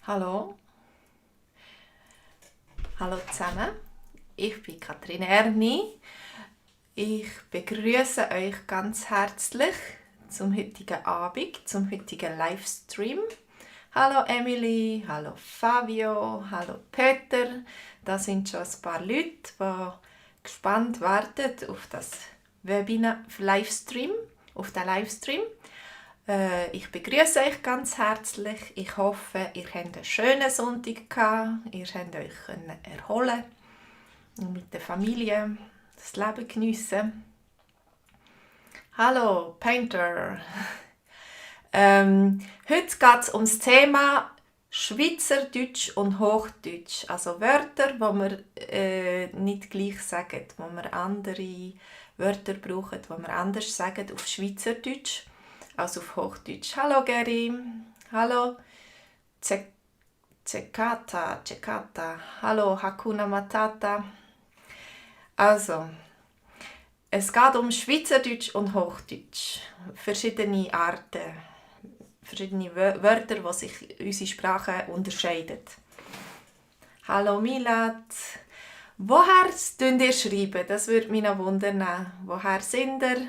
Hallo, hallo zusammen. Ich bin Katrin Erni. Ich begrüße euch ganz herzlich zum heutigen Abend, zum heutigen Livestream. Hallo Emily, hallo Fabio, hallo Peter. Da sind schon ein paar Leute, die gespannt warten auf das Webinar Livestream, auf den Livestream. Ich begrüße euch ganz herzlich. Ich hoffe, ihr habt einen schönen Sonntag gehabt. Ihr könnt euch erholen und mit der Familie das Leben geniessen. Hallo Painter. Heute geht es um das Thema Schweizerdeutsch und Hochdeutsch. Also Wörter, die wir nicht gleich sagen, wo wir andere Wörter brauchen, die wir anders sagen auf Schweizerdeutsch als auf Hochdeutsch. Hallo Geri, hallo Cekata, hallo Hakuna Matata. Also, es geht um Schweizerdeutsch und Hochdeutsch. Verschiedene Arten, verschiedene Wörter, die sich unsere Sprache unterscheiden. Hallo Milad. Woher schreibt ihr? Das würde mich noch wundern. Woher sind ihr?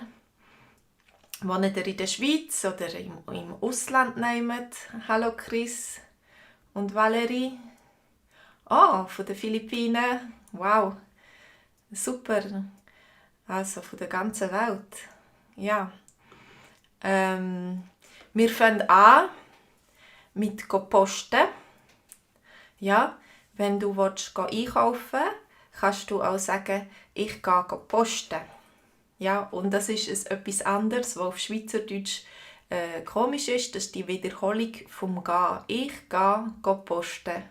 Wohnt ihr in der Schweiz oder im Ausland? Hallo Chris und Valerie. Oh, von den Philippinen. Wow, super. Also von der ganzen Welt. Ja. Wir fangen an mit Posten. Ja, wenn du einkaufen willst, kannst du auch sagen, ich gehe posten. Ja, und das ist etwas anderes, was auf Schweizerdeutsch komisch ist. Das ist die Wiederholung vom Gehen. Ich gehe posten.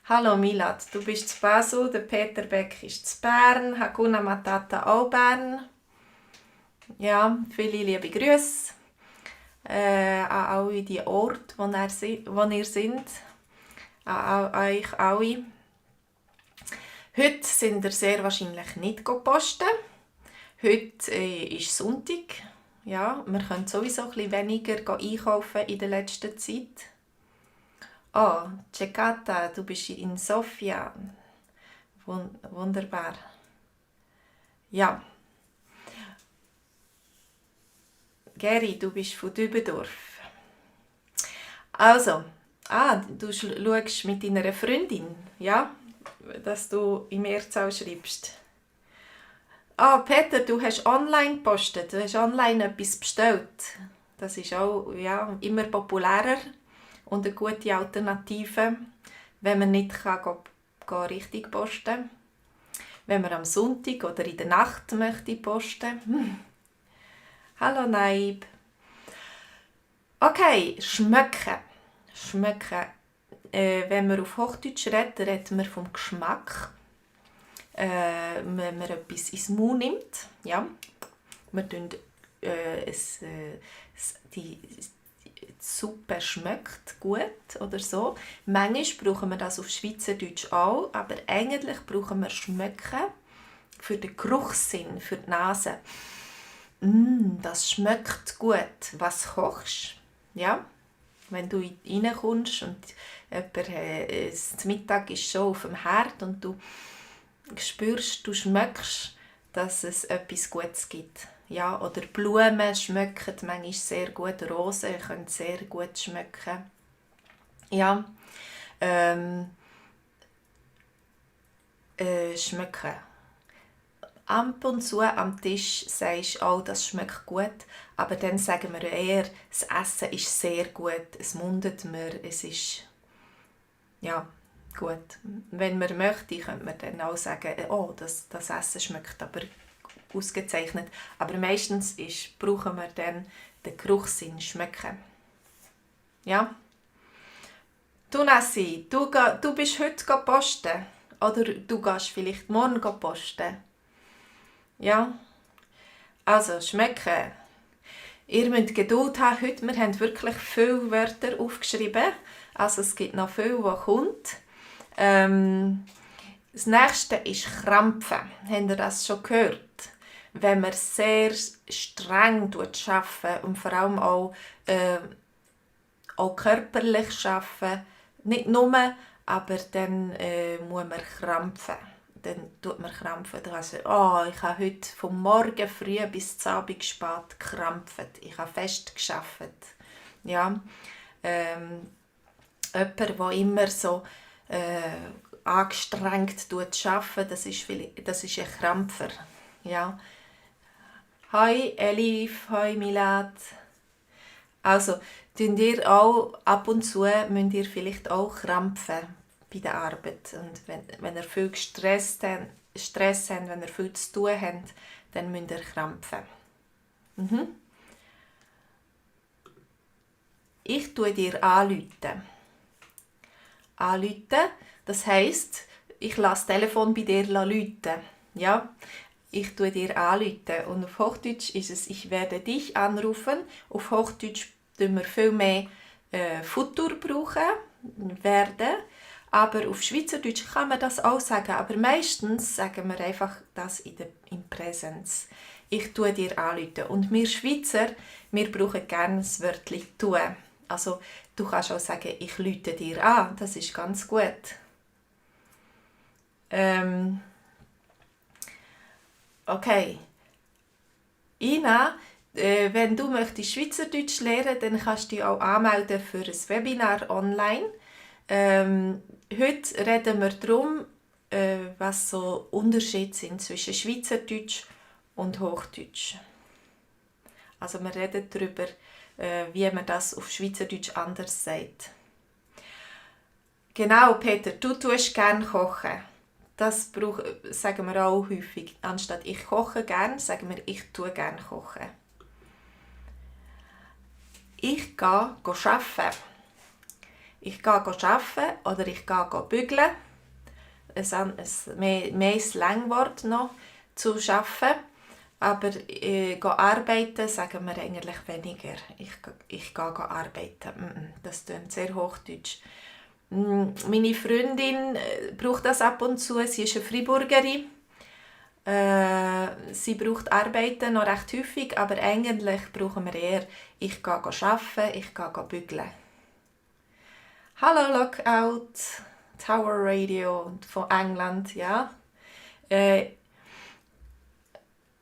Hallo Milad, du bist zu Basel, der Peter Beck ist zu Bern, Hakuna Matata auch Bern. Ja, viele liebe Grüße an alle die Orte, wo ihr seid, an euch alle. Heute sind ihr sehr wahrscheinlich nicht posten. Heute ist Sonntag. Ja, wir können sowieso ein bisschen weniger einkaufen in der letzten Zeit. Oh, Cekata, du bist in Sofia. Wunderbar. Ja. Geri, du bist von Dübendorf. Also, du schaust mit deiner Freundin, ja, dass du im Mehrzahl schreibst. Peter, du hast online gepostet, du hast online etwas bestellt. Das ist auch immer populärer und eine gute Alternative, wenn man nicht richtig posten kann. Wenn man am Sonntag oder in der Nacht möchte posten. Hallo Naib. Okay, schmecken. Schmecken. Wenn wir auf Hochdeutsch reden, reden wir vom Geschmack. Wenn man etwas ins Mund nimmt, ja, die Suppe schmeckt gut oder so. Manchmal brauchen wir das auf Schweizerdeutsch auch, aber eigentlich brauchen wir Schmecken für den Geruchssinn, für die Nase. Das schmeckt gut. Was kochst du? Ja, wenn du reinkommst und das Mittag ist schon auf dem Herd und du schmeckst, dass es etwas Gutes gibt. Ja, oder Blumen schmecken manchmal sehr gut, Rosen können sehr gut schmecken. Ja, schmecken. Ab und zu am Tisch sagst du, das schmeckt gut, aber dann sagen wir eher, das Essen ist sehr gut, es mundet mir, es ist gut. Wenn man möchte, könnte man dann auch sagen, das Essen schmeckt aber ausgezeichnet. Aber meistens brauchen wir dann den Geruchssinn schmecken. Ja? Du Nessi, du bist heute posten oder du gehst vielleicht morgen posten. Ja? Also, schmecken. Ihr müsst Geduld haben heute. Wir haben wirklich viele Wörter aufgeschrieben. Also es gibt noch viel, was kommt. Das nächste ist Krampfen. Habt ihr das schon gehört? Wenn man sehr streng arbeitet und vor allem auch körperlich arbeitet, Nicht nur, aber dann muss man krampfen. Dann tut man krampfen. Dann kannst du sagen, ich habe heute vom Morgen früh bis zum Abend spät gekrampft. Ich habe fest gearbeitet. Ja. Jemand, der immer so angestrengt arbeitet, das ist ein Krampfer. Ja. Hoi Elif, hoi Milad. Also, müsst ihr auch ab und zu müsst ihr vielleicht auch krampfen bei der Arbeit. Und wenn ihr viel Stress habt, wenn ihr viel zu tun habt, dann müsst ihr krampfen. Ich tue dir anrufen. Anrufen, das heisst, ich lasse das Telefon bei dir läuten. Ja? Ich tue dir anrufen. Und auf Hochdeutsch ist es, ich werde dich anrufen. Auf Hochdeutsch brauchen wir viel mehr Futur brauchen, werden. Aber auf Schweizerdeutsch kann man das auch sagen. Aber meistens sagen wir einfach das im Präsens. Ich tue dir anrufen. Und wir Schweizer, wir brauchen gerne das Wörtchen «tun». Also, du kannst auch sagen, ich rufe dir an. Das ist ganz gut. Okay. Ina, wenn du möchtest Schweizerdeutsch lernen, dann kannst du dich auch anmelden für ein Webinar online. Heute reden wir darum, was so Unterschiede sind zwischen Schweizerdeutsch und Hochdeutsch. Also wir reden darüber, wie man das auf Schweizerdeutsch anders sagt. Genau, Peter, du tust gerne kochen. Das sagen wir auch häufig. Anstatt ich koche gerne, sagen wir ich tue gerne kochen. Ich gehe arbeiten. Ich gehe arbeiten oder ich gehe bügeln. Mehr Slangwort noch zu arbeiten. Aber arbeiten sagen wir eigentlich weniger. Ich gehe arbeiten. Das klingt sehr hochdeutsch. Meine Freundin braucht das ab und zu. Sie ist eine Freiburgerin. Sie braucht Arbeiten noch recht häufig, aber eigentlich brauchen wir eher ich gehe arbeiten, ich gehe bügeln. Hallo Lockout, Tower Radio von England, ja.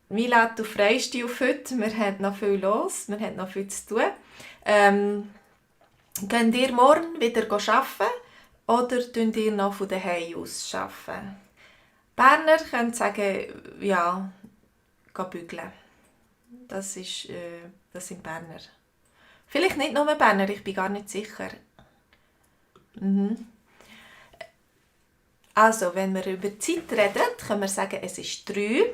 Milad, du freust dich auf heute. Wir haben noch viel los, wir haben noch viel zu tun. Könnt ihr morgen wieder arbeiten oder könnt ihr noch von daheim aus arbeiten? Berner können sagen, ja, bügeln. Das sind Berner. Vielleicht nicht nur Berner, ich bin gar nicht sicher. Also, wenn wir über Zeit reden, können wir sagen, es ist 3.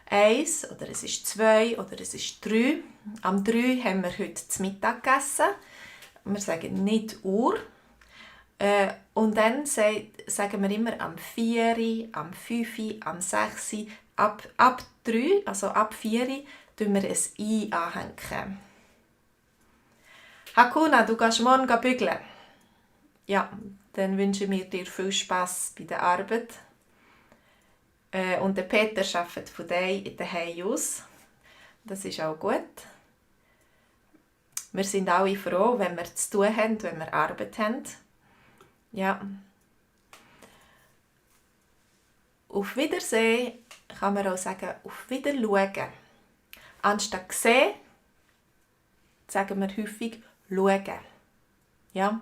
1 oder es ist 2 oder es ist 3. Am 3 haben wir heute zu Mittag gegessen. Wir sagen nicht Uhr. Und dann sagen wir immer am 4, am 5, am 6, ab 3, also ab 4, tun wir ein «i» anhängen. Hakuna, du gehst morgen bügeln. Ja, dann wünschen wir dir viel Spass bei der Arbeit. Und der Peter arbeitet von daheim aus. Das ist auch gut. Wir sind alle froh, wenn wir zu tun haben, wenn wir Arbeit haben. Ja. Auf Wiedersehen kann man auch sagen, auf Wiederschauen. Anstatt sehen, sagen wir häufig schauen. Ja.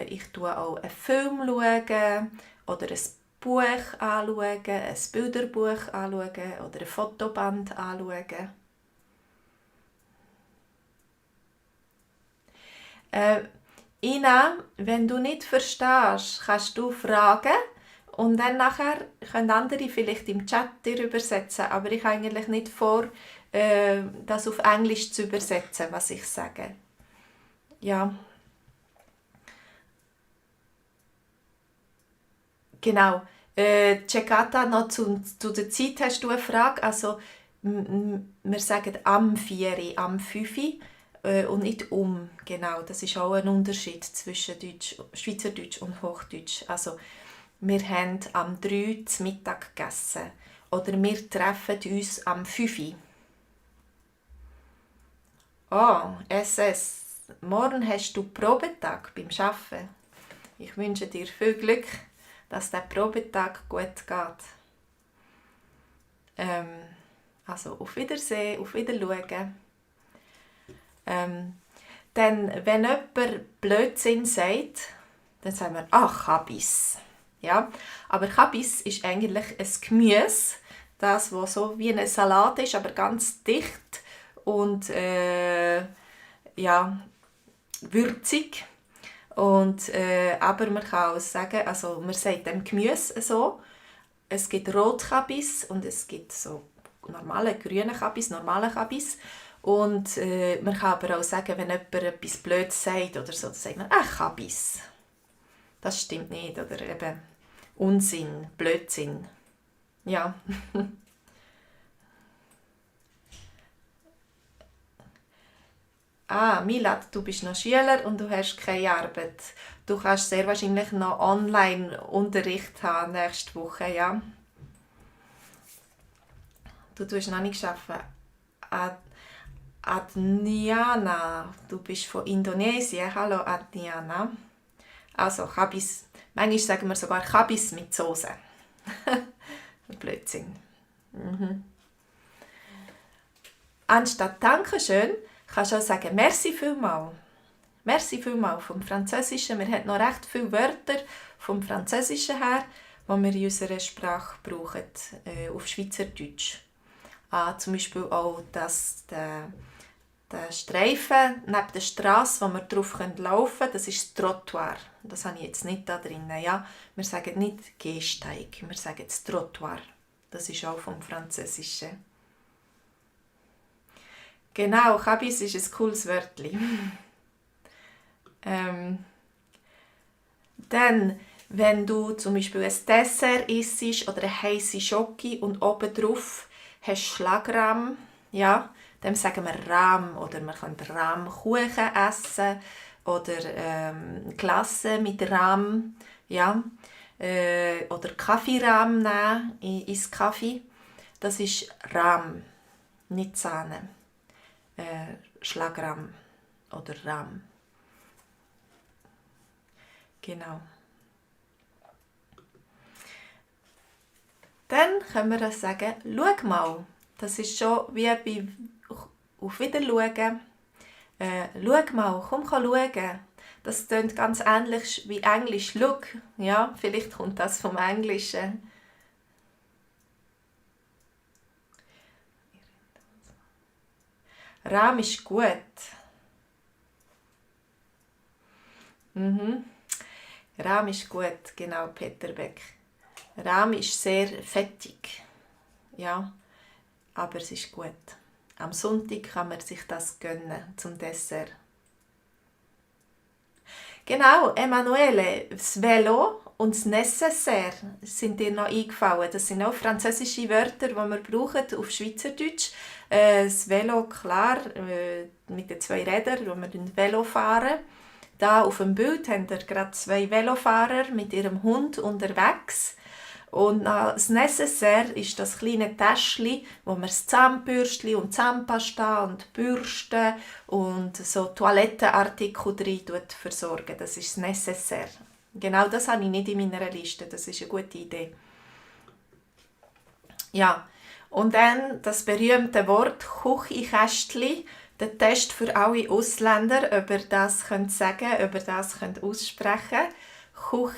Ich schaue auch einen Film schauen oder ein Buch anschauen, ein Bilderbuch anschauen oder ein Fotoband anschauen. Ina, wenn du nicht verstehst, kannst du fragen und dann nachher können andere vielleicht im Chat dir übersetzen, aber ich habe eigentlich nicht vor, das auf Englisch zu übersetzen, was ich sage. Ja. Genau. Cekata, noch zu der Zeit hast du eine Frage. Also, wir sagen am 4, am 5 und nicht um. Genau, das ist auch ein Unterschied zwischen Schweizerdeutsch und Hochdeutsch. Also, wir haben am 3 zu Mittag gegessen. Oder wir treffen uns am 5. Oh, SS. morgen hast du Probetag beim Arbeiten. Ich wünsche dir viel Glück, dass der Probetag gut geht. Also auf Wiedersehen, auf Wiederschauen. Dann, wenn jemand Blödsinn sagt, dann sagen wir, Kabis. Ja? Aber Kabis ist eigentlich ein Gemüse, das so wie ein Salat ist, aber ganz dicht und würzig. Und, aber man kann auch sagen, also man sagt dem Gemüse so, es gibt Rotkabis und es gibt so normale grüne Kabis, normale Kabis. Und man kann aber auch sagen, wenn jemand etwas Blödes sagt oder so, dann sagt man, Kabis. Das stimmt nicht, oder eben Unsinn, Blödsinn. Ja. Milad, du bist noch Schüler und du hast keine Arbeit. Du kannst sehr wahrscheinlich noch Online-Unterricht haben nächste Woche, ja? Du tust noch nicht arbeiten. Adniana, du bist von Indonesien. Hallo Adniana. Also Kabis, manchmal sagen wir sogar Kabis mit Soße. Blödsinn. Anstatt Dankeschön kannst du auch sagen Merci vielmal. Merci vielmal vom Französischen. Wir haben noch recht viele Wörter vom Französischen her, die wir in unserer Sprache brauchen, auf Schweizerdeutsch. Zum Beispiel auch der Streifen neben der Straße, wo wir drauf laufen können, das ist das Trottoir. Das habe ich jetzt nicht da drin. Ja? Wir sagen nicht Gehsteig, wir sagen das Trottoir. Das ist auch vom Französischen. Genau, Kabis ist ein cooles Wörtchen. Dann, wenn du zum Beispiel ein Dessert isst oder eine heisse Schoki und obendrauf hast Schlagrahm, ja, dann sagen wir Rahm oder man kann Rahmkuchen essen oder Glasse mit Rahm, ja, oder Kaffeerahm nehmen ins Kaffee. Das ist Rahm, nicht Sahne. Schlagrahm oder Rahm. Genau. Dann können wir sagen, schau mal. Das ist schon wie bei auf Wiederschauen. Schau mal, komm schauen. Das klingt ganz ähnlich wie Englisch. Look. Ja, vielleicht kommt das vom Englischen. Rahm ist gut. Rahm ist gut, genau, Peter Beck. Rahm ist sehr fettig. Ja, aber es ist gut. Am Sonntag kann man sich das gönnen zum Dessert. Genau, Emanuele, das Velo und das Nécessaire sind dir noch eingefallen. Das sind auch französische Wörter, die wir brauchen auf Schweizerdeutsch. Das Velo, klar, mit den 2 Rädern, wo wir ein Velo fahren. Da auf dem Bild haben wir gerade 2 Velofahrer mit ihrem Hund unterwegs. Und das Nécessaire ist das kleine Täschchen, wo man das Zahnbürstchen und Zahnpasta und Bürste und so Toilettenartikel drin versorgen. Das ist das Nécessaire. Genau das habe ich nicht in meiner Liste. Das ist eine gute Idee. Ja, und dann das berühmte Wort Küchenkästchen. Der Test für alle Ausländer, ob ihr das sagen könnt, ob ihr das aussprechen könnt.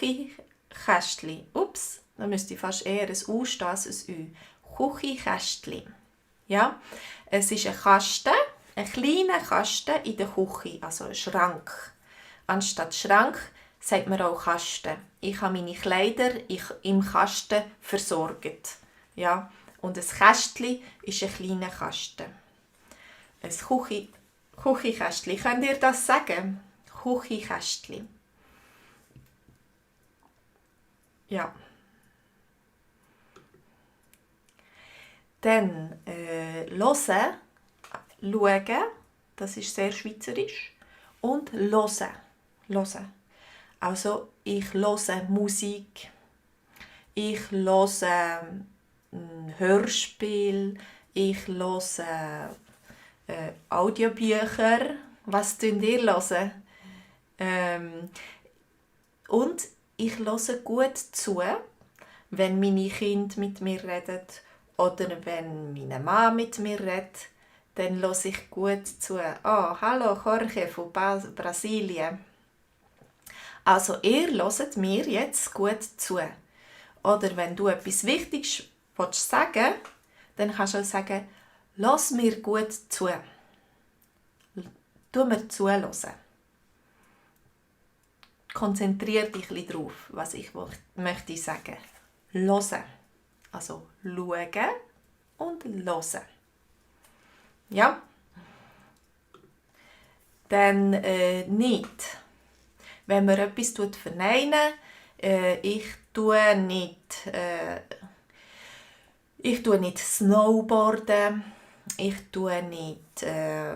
Küchenkästchen. Ups. Da müsste fast eher ein U stehen als ein Ü. Küchenkästchen. Ja? Es ist ein Kasten, ein kleiner Kasten in der Küche, also ein Schrank. Anstatt Schrank sagt man auch Kasten. Ich habe meine Kleider im Kasten versorgt. Ja? Und ein Kästchen ist ein kleiner Kasten. Ein Küchenkästchen. Könnt ihr das sagen? Küchenkästchen. Ja. Dann hören, schauen, das ist sehr schweizerisch. Und hören. Also ich höre Musik, ich höre Hörspiel, ich höre Audiobücher, Was hören ihr? Und ich höre gut zu, wenn meine Kinder mit mir reden oder wenn meine Mann mit mir redet, dann höre ich gut zu. Oh, hallo Jorge von Brasilien. Also ihr hört mir jetzt gut zu. Oder wenn du etwas Wichtiges sagen willst, dann kannst du auch sagen, lass mir gut zu. Tu mir zuhören. Konzentriere dich ein bisschen darauf, was ich möchte sagen. Hören. Also schauen und hören. Ja? Dann nicht. Wenn man etwas verneinen, ich tue nicht Snowboarden, ich tue nicht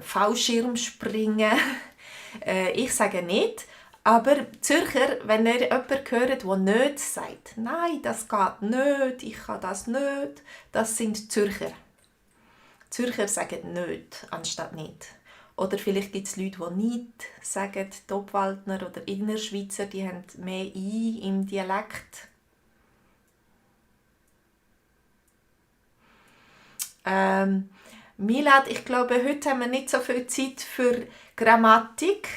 Fallschirm springen. Ich sage nicht, aber Zürcher, wenn ihr jemanden hört, der nicht sagt, nein, das geht nicht, ich kann das nicht, das sind Zürcher. Zürcher sagen nicht, anstatt nicht. Oder vielleicht gibt es Leute, die nicht sagen, Topwaldner oder Innerschweizer, die haben mehr «i» im Dialekt. Milad, ich glaube, heute haben wir nicht so viel Zeit für Grammatik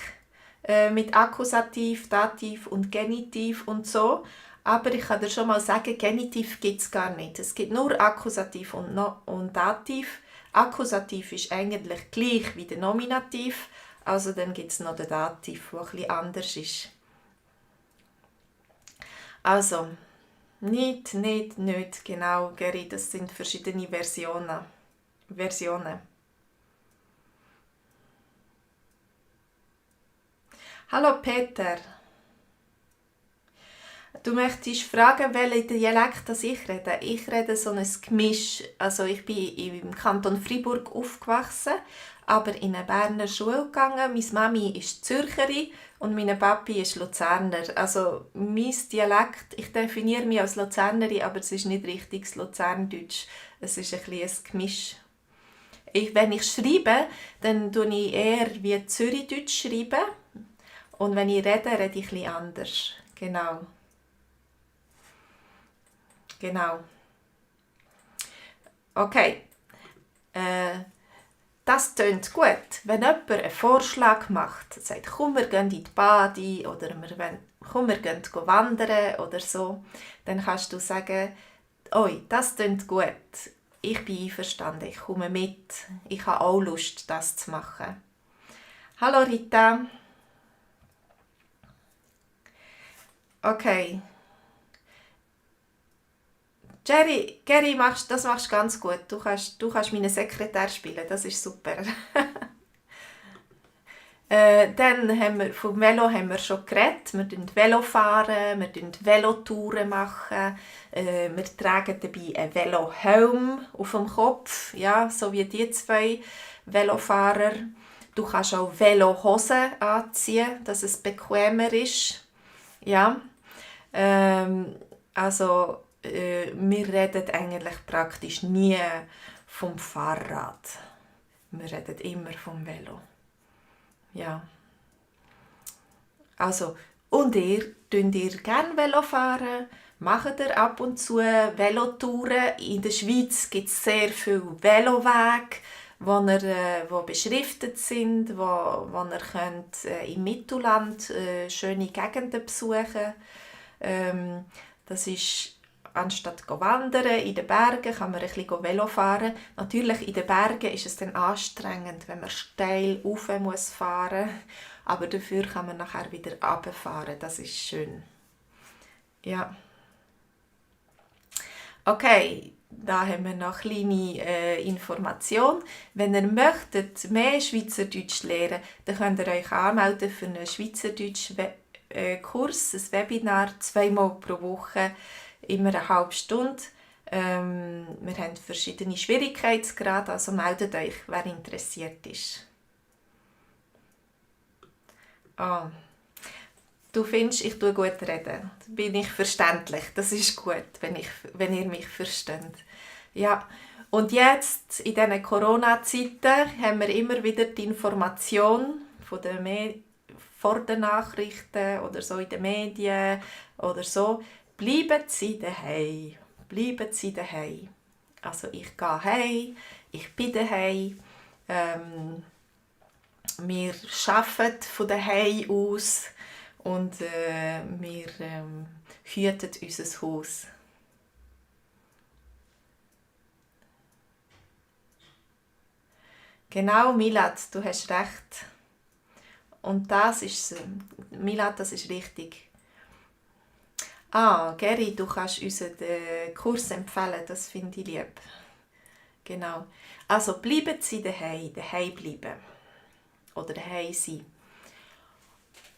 mit Akkusativ, Dativ und Genitiv und so. Aber ich kann dir schon mal sagen, Genitiv gibt es gar nicht. Es gibt nur Akkusativ und Dativ. Akkusativ ist eigentlich gleich wie der Nominativ, also dann gibt es noch den Dativ, der etwas anders ist. Also, nicht, genau, Geri, das sind verschiedene Versionen. Hallo Peter. Du möchtest fragen, welchen Dialekt ich rede. Ich rede so ein Gemisch. Also ich bin im Kanton Freiburg aufgewachsen, aber in eine Berner Schule gegangen. Meine Mami ist Zürcherin und mein Papi ist Luzerner. Also mein Dialekt, ich definiere mich als Luzernerin, aber es ist nicht richtiges Luzerndeutsch. Es ist ein Gemisch. Wenn ich schreibe, dann schreibe ich eher wie Zürichdeutsch schreiben. Und wenn ich rede ich etwas anders. Genau. Okay. Das tönt gut. Wenn jemand einen Vorschlag macht, sagt, komm, wir gehen in die Bade oder komm, wir gehen wandern oder so, dann kannst du sagen, oi, das tönt gut. Ich bin einverstanden, ich komme mit. Ich habe auch Lust, das zu machen. Hallo Rita. Okay. Geri, das machst du ganz gut. Du kannst meinen Sekretär spielen, das ist super. Dann vom Velo haben wir schon geredet. Wir fahren Velo, wir Velotouren machen. Wir tragen dabei einen Velohelm auf dem Kopf, ja, so wie die zwei Velofahrer. Du kannst auch Velohosen anziehen, dass es bequemer ist. Ja. Also wir reden eigentlich praktisch nie vom Fahrrad. Wir reden immer vom Velo. Ja. Also, und ihr gerne Velo fahren? Macht ihr ab und zu Velotouren? In der Schweiz gibt es sehr viele Velowege, die beschriftet sind, wo ihr könnt, im Mittelland schöne Gegenden besuchen. Das ist, anstatt zu wandern in den Bergen, kann man ein bisschen Velo fahren. Natürlich in den Bergen ist es dann anstrengend, wenn man steil rauf muss fahren. Aber dafür kann man nachher wieder runterfahren. Das ist schön. Ja. Okay, da haben wir noch eine kleine Information. Wenn ihr möchtet mehr Schweizerdeutsch lernen, dann könnt ihr euch anmelden für einen Schweizerdeutsch-Kurs, ein Webinar, 2-mal pro Woche, immer eine halbe Stunde. Wir haben verschiedene Schwierigkeitsgrade, also meldet euch, wer interessiert ist. Oh. Du findest, ich tue gut reden. Bin ich verständlich? Das ist gut, wenn ihr mich versteht. Ja. Und jetzt, in diesen Corona-Zeiten, haben wir immer wieder die Information vor den Nachrichten oder so in den Medien oder so. Bleiben Sie daheim. Bleiben Sie daheim. Also ich gehe heim, ich bin daheim. Wir arbeiten von daheim aus und wir hüten unser Haus. Genau, Milad, du hast recht. Und das ist, Milad, das ist richtig. Geri, du kannst unseren Kurs empfehlen, das finde ich lieb. Genau. Also bleiben Sie daheim bleiben. Oder daheim sein.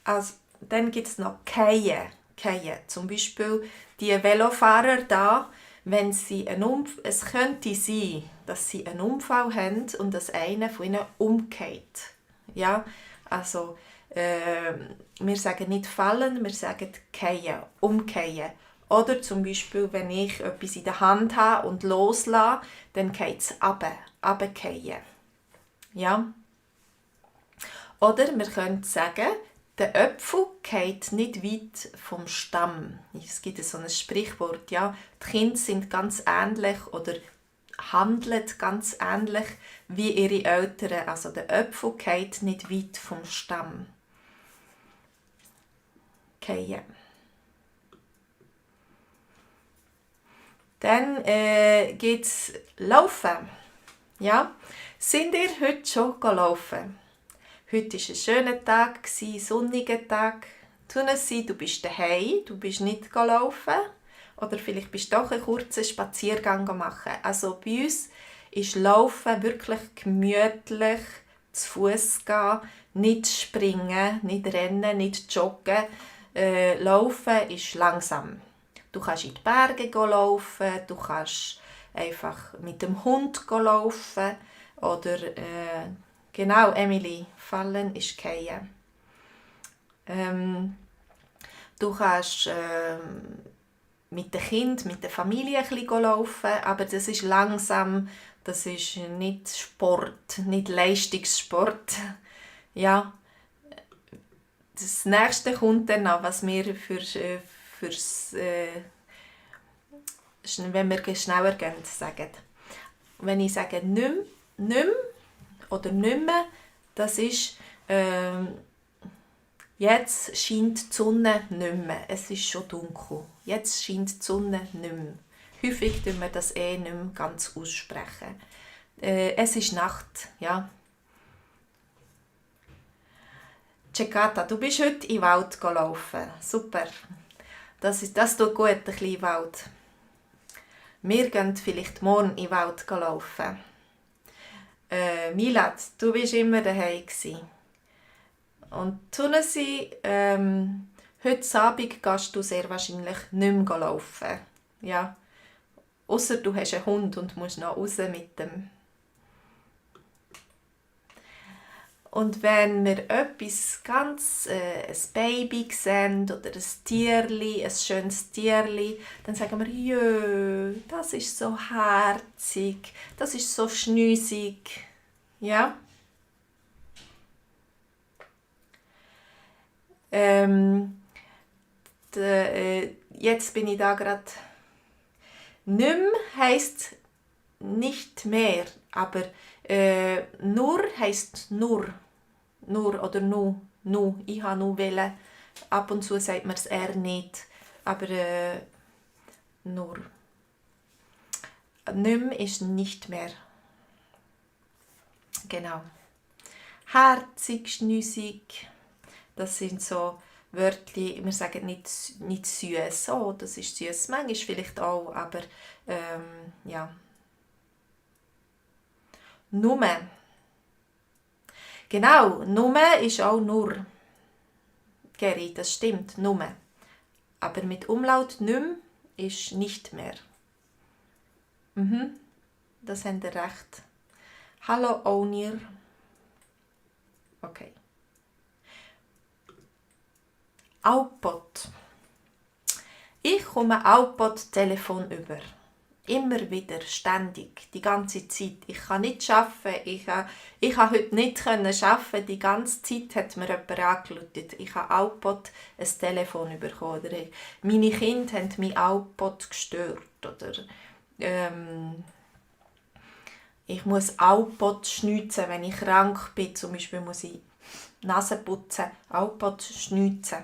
Also, dann gibt es noch Fallen. Zum Beispiel die Velofahrer da, wenn sie es könnte sein, dass sie einen Unfall haben und dass einer von ihnen umkehrt. Ja, also wir sagen nicht fallen, wir sagen fallen, umkehren. Oder zum Beispiel, wenn ich etwas in der Hand habe und loslasse, dann geht es runterfallen. Ja. Oder wir können sagen, der Apfel fällt nicht weit vom Stamm. Es gibt so ein Sprichwort, ja, die Kinder sind ganz ähnlich oder handeln ganz ähnlich wie ihre Eltern. Also der Apfel fällt nicht weit vom Stamm. Fallen. Dann gibt es Laufen. Ja? Sind ihr heute schon gelaufen? Heute war ein schöner Tag, ein sonniger Tag. Tun du bist daheim, du bist nicht gelaufen. Oder vielleicht bist du doch einen kurzen Spaziergang machen. Also bei uns ist Laufen wirklich gemütlich, zu Fuß gehen, nicht springen, nicht rennen, nicht joggen. Laufen ist langsam. Du kannst in die Berge laufen, du kannst einfach mit dem Hund laufen oder genau, Emily, fallen ist fallen. Du kannst mit den Kindern, mit der Familie ein bisschen laufen, aber das ist langsam, das ist nicht Sport, nicht Leistungssport. Ja, das nächste kommt dann noch, was wir wenn wir schneller gehen, sagen. Wenn ich sage nicht oder nicht mehr, das ist jetzt scheint die Sonne nicht mehr. Es ist schon dunkel. Jetzt scheint die Sonne nicht mehr. Häufig tun wir das nicht mehr ganz aussprechen. Es ist Nacht, ja. Cekata, du bist heute in den Wald gelaufen. Super. Das tut gut, ein bisschen im Wald. Wir gehen vielleicht morgen in den Wald laufen. Milad, du bist immer daheim gsi. Und Tunesi, heute Abend gehst du sehr wahrscheinlich nicht mehr laufen. Ja. Ausser du hast einen Hund und musst noch raus mit dem. Und wenn wir etwas ganz, ein Baby sehen oder ein Tierli, ein schönes Tierli, dann sagen wir, jö, das ist so herzig, das ist so schnüsig. Ja? Jetzt bin ich da gerade. Nimm heisst nicht mehr, aber nur heisst nur. Nur oder nu. Ich habe nu wählen. Ab und zu sagt man es eher nicht, aber nur. Nimm ist nicht mehr. Genau. Herzig, schnüssig. Das sind so Wörter, wir sagen nicht süß. Oh, das ist süß. Manchmal vielleicht auch, aber ja. Nume. Genau, Nume ist auch nur. Geri, das stimmt, Nume. Aber mit Umlaut nüm ist nicht mehr. Das habt ihr recht. Hallo Onir. Okay. Aupot. Ich komme Aupot Telefon über. Immer wieder, ständig, die ganze Zeit. Ich kann nicht arbeiten, ich habe heute nicht arbeiten. Die ganze Zeit hat mir jemand angerufen. Ich habe Alpot ein Telefon bekommen. Oder meine Kinder haben mich Alpot gestört. Oder ich muss Alpot schnitzen, wenn ich krank bin. Zum Beispiel muss ich Nase putzen, Alpot schnitzen.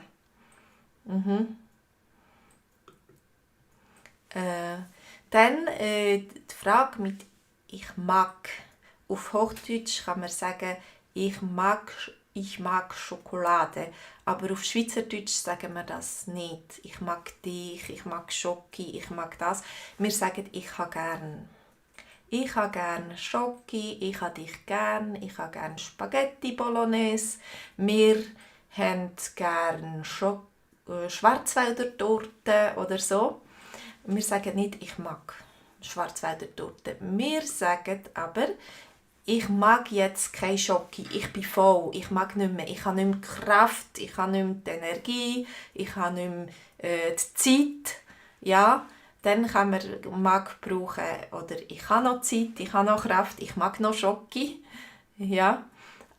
Dann die Frage mit «Ich mag». Auf Hochdeutsch kann man sagen ich mag Schokolade». Aber auf Schweizerdeutsch sagen wir das nicht. «Ich mag dich», «Ich mag Schoki», «Ich mag das». Wir sagen «Ich habe gern». Ich habe gern Schoki, ich habe dich gern, ich habe gern Spaghetti Bolognese. Wir haben gern Schwarzwälder Torte oder so. Wir sagen nicht, ich mag Schwarzwälder Torte. Wir sagen aber, ich mag jetzt keine Schoki, ich bin voll, ich mag nicht mehr, ich habe nicht mehr Kraft, ich habe nicht mehr die Energie, ich habe nicht mehr die Zeit. Ja, dann kann man mag brauchen, oder ich habe noch Zeit, ich habe noch Kraft, ich mag noch Schoki. Ja,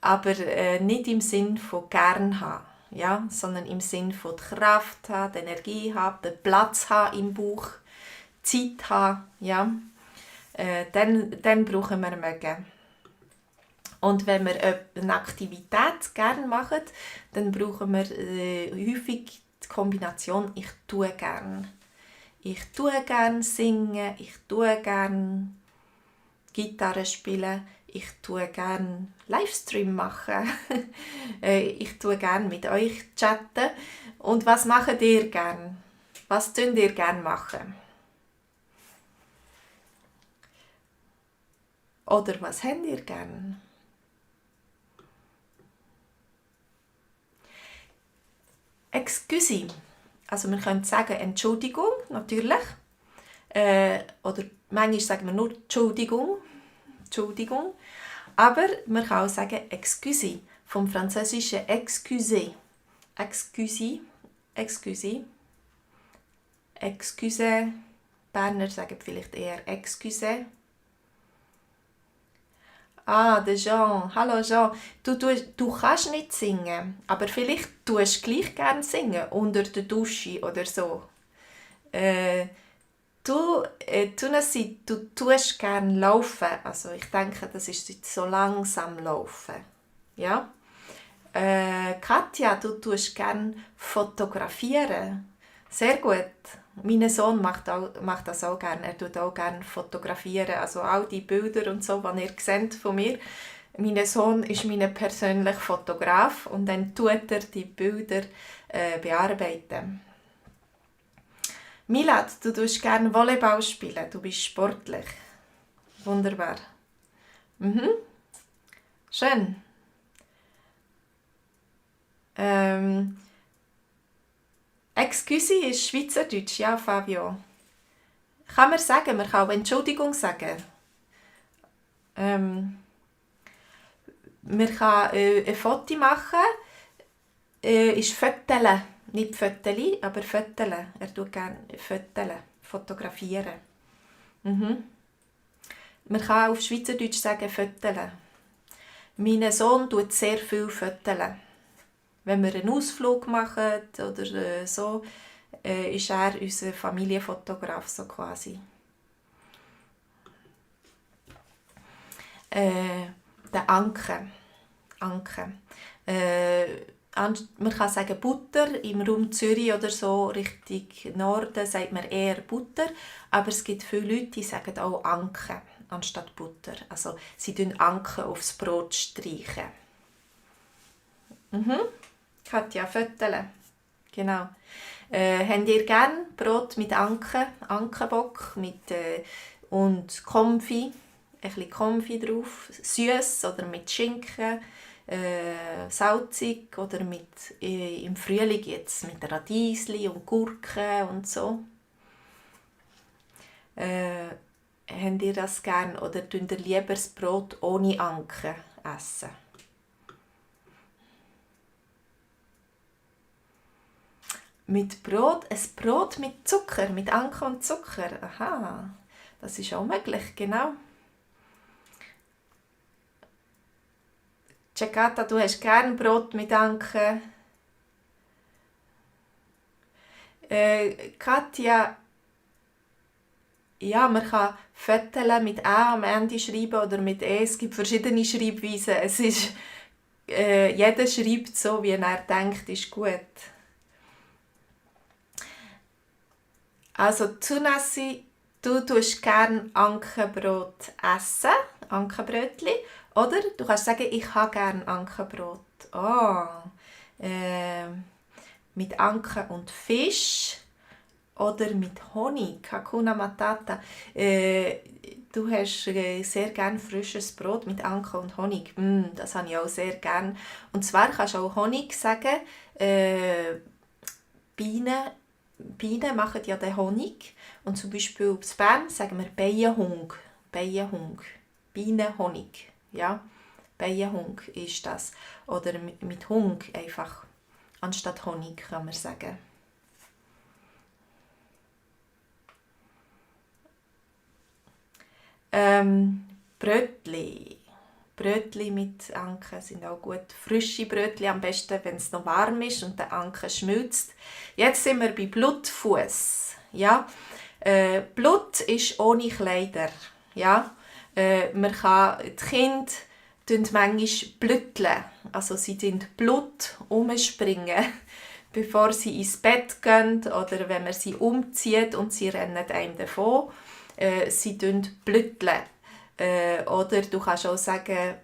aber nicht im Sinn von gern haben. Ja, sondern im Sinn von die Kraft haben, die Energie haben, den Platz haben im Bauch, Zeit haben, ja, dann brauchen wir mögen. Und wenn wir eine Aktivität gerne machen, dann brauchen wir häufig die Kombination «ich tue gern». Ich tue gern singen, ich tue gern Gitarre spielen, ich tue gern Livestream machen, ich tue gern mit euch chatten. Und was macht ihr gern? Was tun ihr gern machen? Oder was habt ihr gern? Excuse. Also wir können sagen Entschuldigung, natürlich. Oder manchmal sagen wir nur Entschuldigung. Entschuldigung. Aber man kann auch sagen Excuse. Vom französischen Excuse. Excuse. Excuse. Excuse. Berner sagen vielleicht eher Excuse. Ah, der Jean. Hallo Jean. Du kannst nicht singen, aber vielleicht tust du gleich gerne singen, unter der Dusche oder so. Du tust gerne laufen. Also ich denke, das ist jetzt so langsam laufen. Ja? Katja, du tust gerne fotografieren. Sehr gut. Mein Sohn macht das auch gerne. Er tut auch gerne fotografieren. Also all die Bilder und so, die ihr seht von mir. Mein Sohn ist mein persönlicher Fotograf und dann tut er die Bilder bearbeiten. Milad, du tust gerne Volleyball spielen. Du bist sportlich. Wunderbar. Schön. Excuse ist Schweizerdeutsch, ja, Fabio. Kann man sagen, man kann auch Entschuldigung sagen. Man kann ein Foto machen, ist Fötele. Nicht Föteli, aber Fötele. Er tut gerne Fötele, fotografieren. Man kann auf Schweizerdeutsch sagen Fötele. Mein Sohn tut sehr viel Fötele. Wenn wir einen Ausflug machen oder so, ist er unser Familienfotograf so quasi. Der Anke. Man kann sagen Butter, im Raum Zürich oder so, Richtung Norden sagt man eher Butter, aber es gibt viele Leute, die sagen auch Anke anstatt Butter. Also sie streichen Anke aufs Brot streichen. Katja, Fötele. Genau. Habt ihr gerne Brot mit Anke, Ankenbock und Konfi, ein bisschen Konfi drauf, süß oder mit Schinken, salzig oder im Frühling jetzt mit Radiesli und Gurken und so. Habt ihr das gerne oder tut ihr lieber das Brot ohne Anke essen? Mit Brot, ein Brot mit Zucker, mit Anke und Zucker. Aha, Das ist auch möglich, genau. Cekata, du hast gern Brot mit Anke. Katja, ja, man kann Vettel mit A am Ende schreiben oder mit E. Es gibt verschiedene Schreibweisen. Es ist, jeder schreibt so, wie er denkt, ist gut. Also Tsunasi, du tust gerne Ankenbrot essen, Ankenbrötli, oder du kannst sagen, ich habe gerne Ankenbrot. Mit Anken und Fisch oder mit Honig, Hakuna Matata. Du hast sehr gerne frisches Brot mit Anken und Honig. Das habe ich auch sehr gerne. Und zwar kannst du auch Honig sagen, Bienen machen ja den Honig. Und zum Beispiel in Bern sagen wir Bienenhung. Bienenhung. Bienenhonig. Ja, Bienenhung ist das. Oder mit Hung einfach. Anstatt Honig kann man sagen. Brötli. Brötli mit Anken sind auch gut. Frische Brötli am besten, wenn es noch warm ist und der Anken schmilzt. Jetzt sind wir bei Blutfuß. Ja? Blut ist ohne Kleider. Ja? Man kann, die Kinder manchmal blüteln. Also sie Blut umspringen, bevor sie ins Bett gehen oder wenn man sie umzieht und sie rennen einem davon. Sie blüteln. Oder du kannst auch sagen,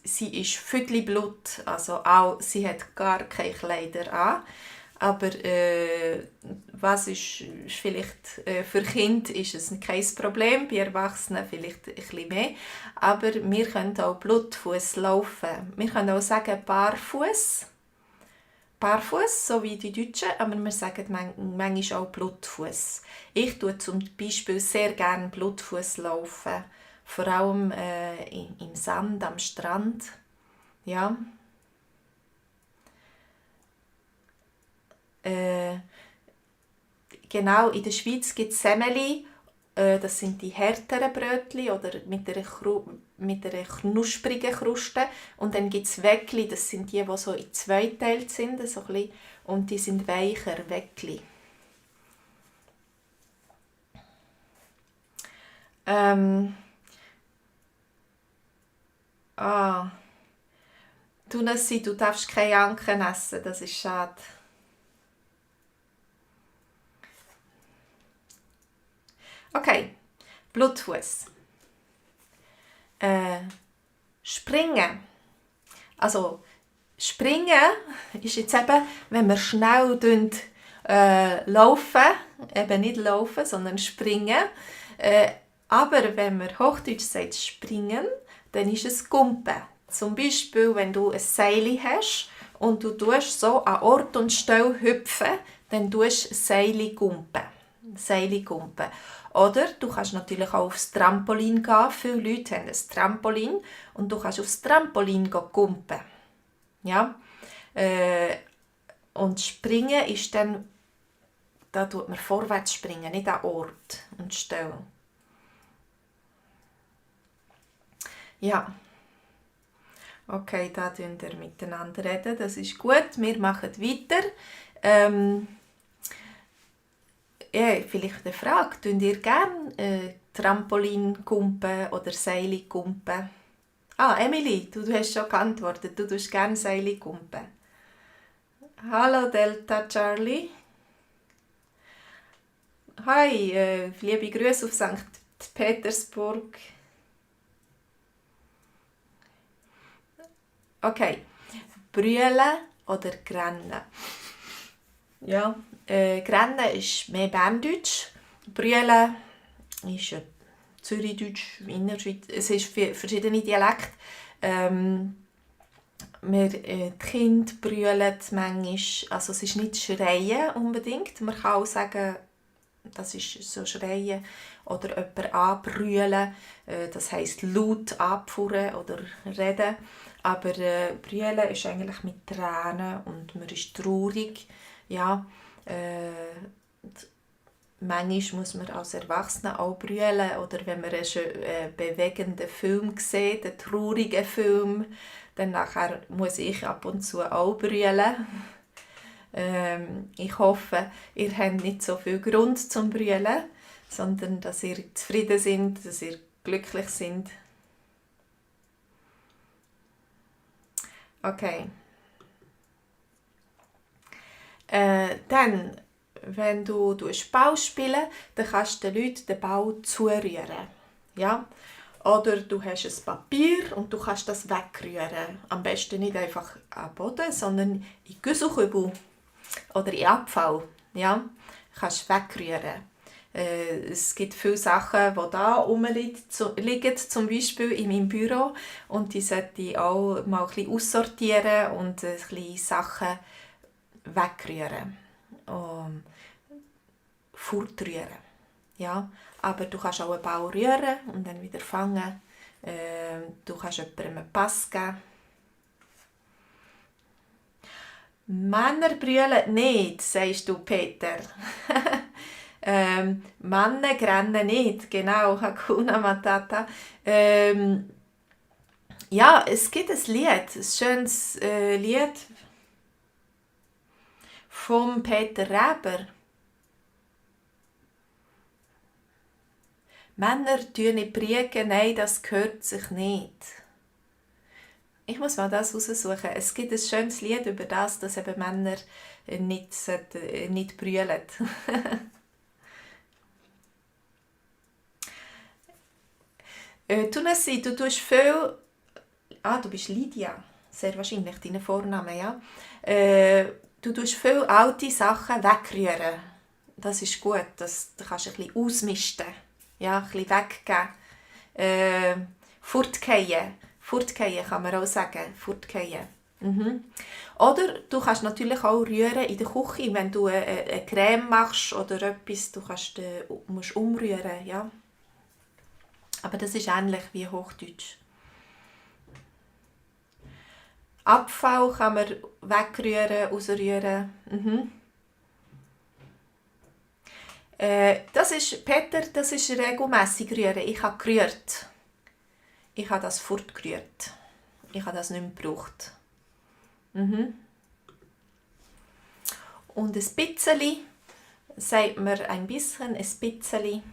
sie ist Viertelblut, also auch, sie hat gar keine Kleider an. Aber was ist vielleicht für Kinder ist es kein Problem, bei Erwachsenen vielleicht ein bisschen mehr. Aber wir können auch Blutfuß laufen. Wir können auch sagen Barfuß. Barfuß, so wie die Deutschen, aber wir sagen manchmal auch Blutfuß. Ich tue zum Beispiel sehr gerne Blutfuß laufen, vor allem im Sand am Strand. Ja. Genau, in der Schweiz gibt es Semmeli, das sind die härteren Brötchen oder mit einer knusprigen Kruste. Und dann gibt es Weckli, das sind die so in zwei Teile sind, so ein bisschen, und die sind weicher, Weckli. Tunassi, du darfst keine Anken essen, das ist schade. Okay, Blutfuß. Springen. Also, springen ist jetzt eben, wenn wir schnell laufen, eben nicht laufen, sondern springen. Aber wenn man Hochdeutsch sagt springen, dann ist es Gumpen. Zum Beispiel, wenn du ein Seil hast und du tust so an Ort und Stelle hüpfen, dann tust du Seil gumpen. Oder du kannst natürlich auch aufs Trampolin gehen. Viele Leute haben ein Trampolin und du kannst aufs Trampolin gumpen. Ja? Und Springen ist dann, da tut man vorwärts springen, nicht an Ort und Stelle. Ja. Okay, da reden wir miteinander reden. Das ist gut. Wir machen weiter. Vielleicht eine Frage. Tun ihr gerne Trampolin kumpen oder Seile kumpen? Emily, du hast schon geantwortet. Du tust gerne Seile kumpen. Hallo Delta Charlie. Hi, liebe Grüße auf St. Petersburg. Okay, brüllen oder grennen? Ja, grennen ist mehr Berndeutsch. Brüllen ist Zürichdeutsch, Innerschweiz. Es ist verschiedene Dialekte. Die Kinder brüllen manchmal, also es ist nicht Schreien unbedingt. Man kann auch sagen, das ist so Schreien oder jemanden anbrüllen. Das heisst laut anpfurren oder reden. Aber brüllen ist eigentlich mit Tränen und man ist traurig. Ja, manchmal muss man als Erwachsener auch brüllen oder wenn man einen bewegenden Film sieht, einen traurigen Film, dann nachher muss ich ab und zu auch brüllen. Ich hoffe, ihr habt nicht so viel Grund zum Brüllen, sondern dass ihr zufrieden seid, dass ihr glücklich seid. Okay. Dann, wenn du Ball spielst, dann kannst du den Leuten den Ball zurühren. Ja? Oder du hast ein Papier und du kannst das wegrühren. Am besten nicht einfach am Boden, sondern in Güsselkübel oder in Abfall. Ja? Du kannst wegrühren. Es gibt viele Sachen, die da rumliegen, zum Beispiel in meinem Büro. Und die sollte ich auch mal ein bisschen aussortieren und ein bisschen Sachen wegrühren. Fortrühren. Ja? Aber du kannst auch einen Ball rühren und dann wieder fangen. Du kannst jemandem einen Pass geben. Männer brüllen nicht, sagst du, Peter. Männer rennen nicht, genau, Hakuna Matata. Ja, es gibt ein Lied, ein schönes Lied von Peter Reber. Männer tun nicht prügeln, nein, das gehört sich nicht. Ich muss mal das raussuchen. Es gibt ein schönes Lied über das, dass eben Männer nicht brüllen. Tunasi, du tust viel... du bist Lydia. Sehr wahrscheinlich dein Vorname, ja. Du tust viele alte Sachen wegrühren. Das ist gut. Du kannst ein bisschen ausmisten. Ja, ein bisschen weggeben. Fortgehen. Fortgehen kann man auch sagen. Fortgehen. Mhm. Oder du kannst natürlich auch rühren in der Küche, wenn du eine Creme machst oder etwas, musst umrühren, ja. Aber das ist ähnlich wie Hochdeutsch. Abfall kann man wegrühren, ausrühren. Mhm. Das ist, Peter, das ist regelmässig rühren. Ich habe gerührt. Ich habe das fortgerührt. Ich habe das nicht mehr gebraucht. Mhm. Und ein bisschen, sagt man ein bisschen, ein bisschen.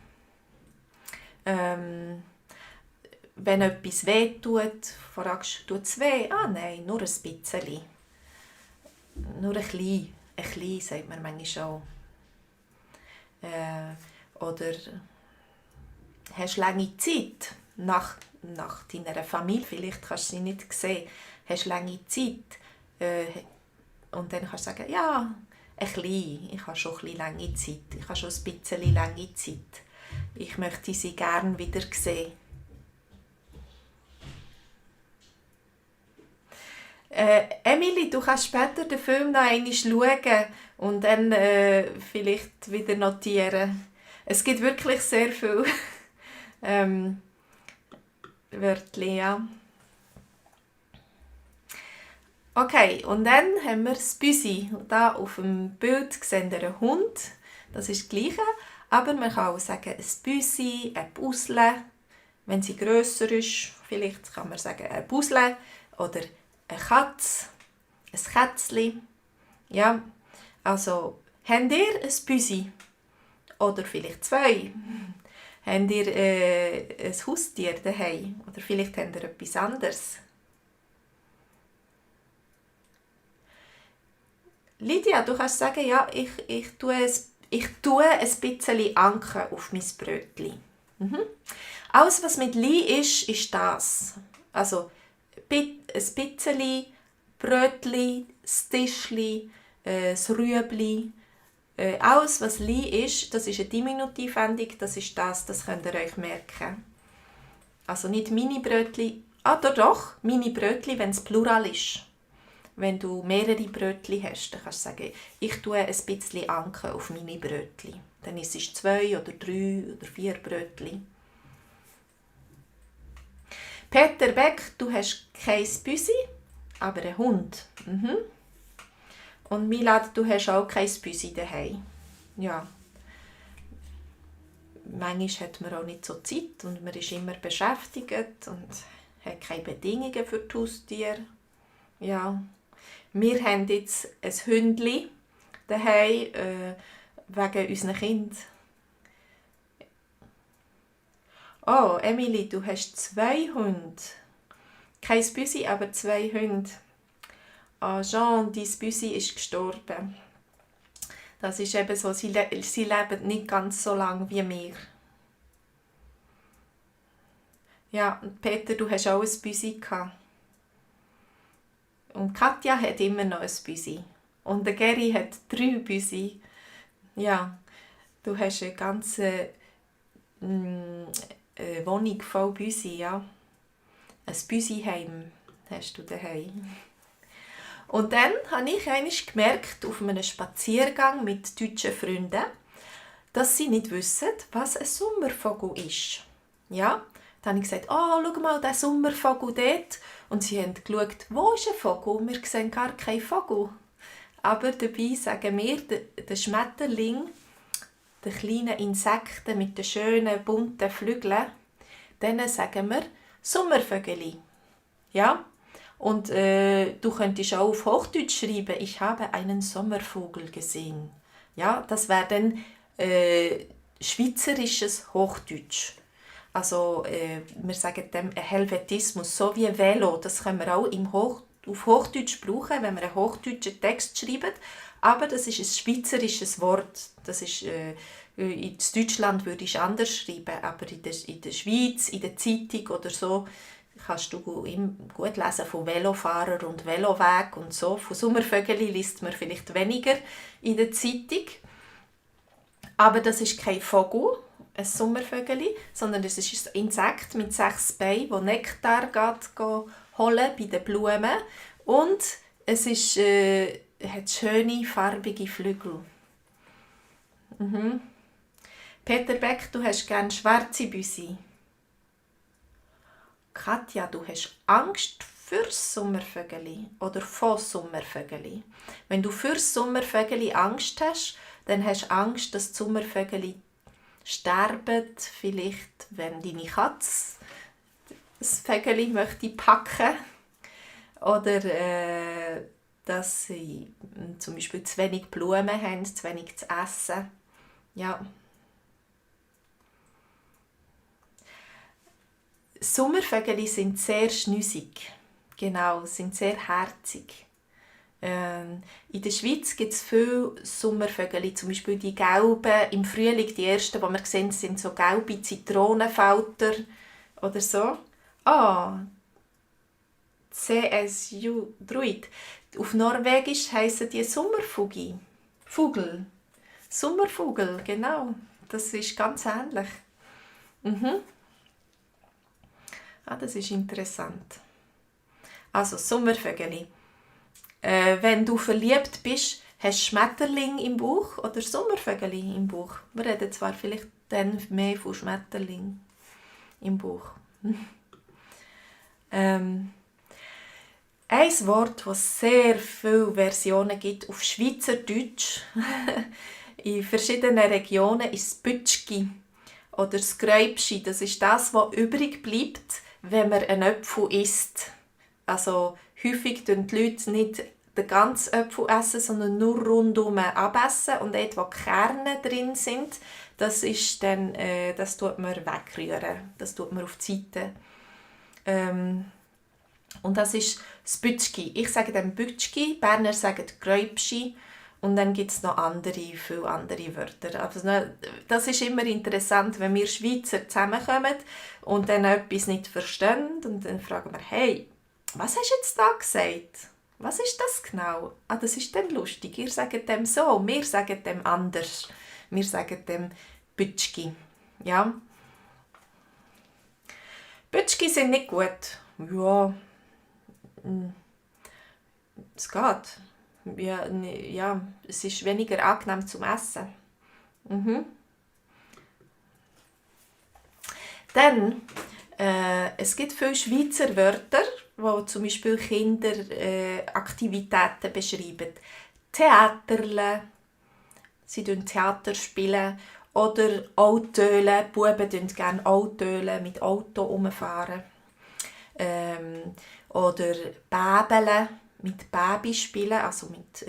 Wenn etwas weh tut, fragst du, tut es weh? Ah nein, nur ein bisschen. Nur ein klein, sagt man manchmal auch. Oder hast du lange Zeit nach deiner Familie, vielleicht kannst du sie nicht sehen, hast du lange Zeit und dann kannst du sagen, ja, ein bisschen, ich habe schon ein bisschen lange Zeit, ich habe schon ein bisschen lange Zeit, ich möchte sie gerne wieder sehen. Emily, du kannst später den Film noch einmal schauen und dann vielleicht wieder notieren. Es gibt wirklich sehr viele Wörter, ja. Okay, und dann haben wir das Büsi. Da auf dem Bild sehen wir einen Hund. Das ist das Gleiche. Aber man kann auch sagen, ein Büsi, ein Busle. Wenn sie grösser ist, vielleicht kann man sagen, ein Busle oder eine Katze, ein Kätzchen. Ja, also, habt ihr ein Büsi? Oder vielleicht zwei? Habt ihr ein Haustier daheim? Oder vielleicht habt ihr etwas anderes? Lydia, du kannst sagen, ja, ich tue ein bisschen Anke auf mein Brötchen. Mhm. Alles, was mit «li» ist das. Also, ein bisschen Brötchen, das Tischli, das Rüebli. Alles, was «li» ist, das ist eine Diminutivendung, das ist das könnt ihr euch merken. Also nicht Mini-Brötchen, doch, Mini-Brötchen, wenn es Plural ist. Wenn du mehrere Brötchen hast, dann kannst du sagen, ich tue ein bisschen Anke auf meine Brötchen. Dann ist es 2 oder 3 oder 4 Brötchen. Peter Beck, du hast kein Büsi, aber einen Hund. Mhm. Und Milad, du hast auch kein Büsi daheim. Ja. manchmal hat man auch nicht so Zeit und man ist immer beschäftigt und hat keine Bedingungen für die Haustiere. Ja. Wir haben jetzt ein Hündchen daheim, wegen unseren Kindern. Oh, Emily, du hast 2 Hunde. Kein Büsi, aber 2 Hunde. Ah, Jean, dein Büsi ist gestorben. Das ist eben so, sie leben nicht ganz so lange wie wir. Ja, und Peter, du hast auch ein Büsi gehabt. Und Katja hat immer noch ein Büsi. Und der Geri hat 3 Büsi. Ja, du hast eine ganze Wohnung voll Büsi, ja. Ein Büsiheim hast du daheim. Und dann habe ich einmal gemerkt, auf einem Spaziergang mit deutschen Freunden, dass sie nicht wissen, was ein Sommervogel ist. Ja, dann habe ich gesagt, oh, schau mal, der Sommervogel dort. Und sie haben geschaut, wo ist ein Vogel? Wir sehen gar keinen Vogel. Aber dabei sagen wir, der Schmetterling, die kleinen Insekten mit den schönen, bunten Flügeln, denen sagen wir Sommervögeli. Ja? Und du könntest auch auf Hochdeutsch schreiben, ich habe einen Sommervogel gesehen. Ja, das wäre dann schweizerisches Hochdeutsch. Also wir sagen dem Helvetismus, so wie Velo. Das können wir auch auf Hochdeutsch brauchen, wenn wir einen hochdeutschen Text schreiben. Aber das ist ein schweizerisches Wort. Das ist, in Deutschland würde ich anders schreiben, aber in der Schweiz, in der Zeitung oder so, kannst du gut lesen von Velofahrer und Veloweg und so. Von Sommervögeli liest man vielleicht weniger in der Zeitung. Aber das ist kein Vogel, ein Sommervögeli, sondern es ist ein Insekt mit 6 Beinen, das Nektar holen bei den Blumen. Und es ist, hat schöne, farbige Flügel. Mhm. Peter Beck, du hast gerne schwarze Büsi. Katja, du hast Angst fürs Sommervögeli oder vor Sommervögeli. Wenn du fürs Sommervögeli Angst hast, dann hast du Angst, dass die Sommervögeli sterben. Vielleicht, wenn deine Katze das Vögeli möchte packen. Oder dass sie zum Beispiel zu wenig Blumen haben, zu wenig zu essen. Ja. Sommervögel sind sehr schnüssig. Genau, sind sehr herzig. In der Schweiz gibt es viele Sommervögel, zum Beispiel die gelben, im Frühling die ersten, die wir sehen, sind so gelbe Zitronenfalter oder so. CSU Druid. Auf Norwegisch heissen die Sommerfugi. Vogel. Sommervogel, genau. Das ist ganz ähnlich. Das ist interessant. Also, Sommervögeli. Wenn du verliebt bist, hast du Schmetterling im Bauch oder Sommervögeli im Bauch. Wir reden zwar vielleicht dann mehr von Schmetterling im Bauch. Ein Wort, das sehr viele Versionen gibt auf Schweizerdeutsch in verschiedenen Regionen, ist das Bütschki oder das Gräubschi. Das ist das, was übrig bleibt, wenn man einen Apfel isst. Also häufig essen die Leute nicht den ganzen Apfel essen, sondern nur rundum abessen und dort, wo Kerne drin sind, das ist dann, das tut man wegrühren. Das tut man auf die Seite. Und das ist das Bütschki. Ich sage dem Bütschki, Berner sagen Gräubschi und dann gibt es noch viele andere Wörter. Also, das ist immer interessant, wenn wir Schweizer zusammenkommen und dann etwas nicht verstehen und dann fragen wir, hey, was hast du jetzt da gesagt? Was ist das genau? Das ist dann lustig. Ihr sagt dem so, wir sagen dem anders. Wir sagen dem Bütschki. Ja. Bütschki sind nicht gut. Ja, es geht. Ja, es ist weniger angenehm zum Essen. Dann, es gibt viele Schweizer Wörter, die zum Beispiel Kinderaktivitäten beschreiben. Theaterle, sie spielen Theater spielen Oder Autoölen. Die Buben tölen gerne Autoölen, mit Auto rumfahren. Oder Bäbeln, mit Baby spielen, also mit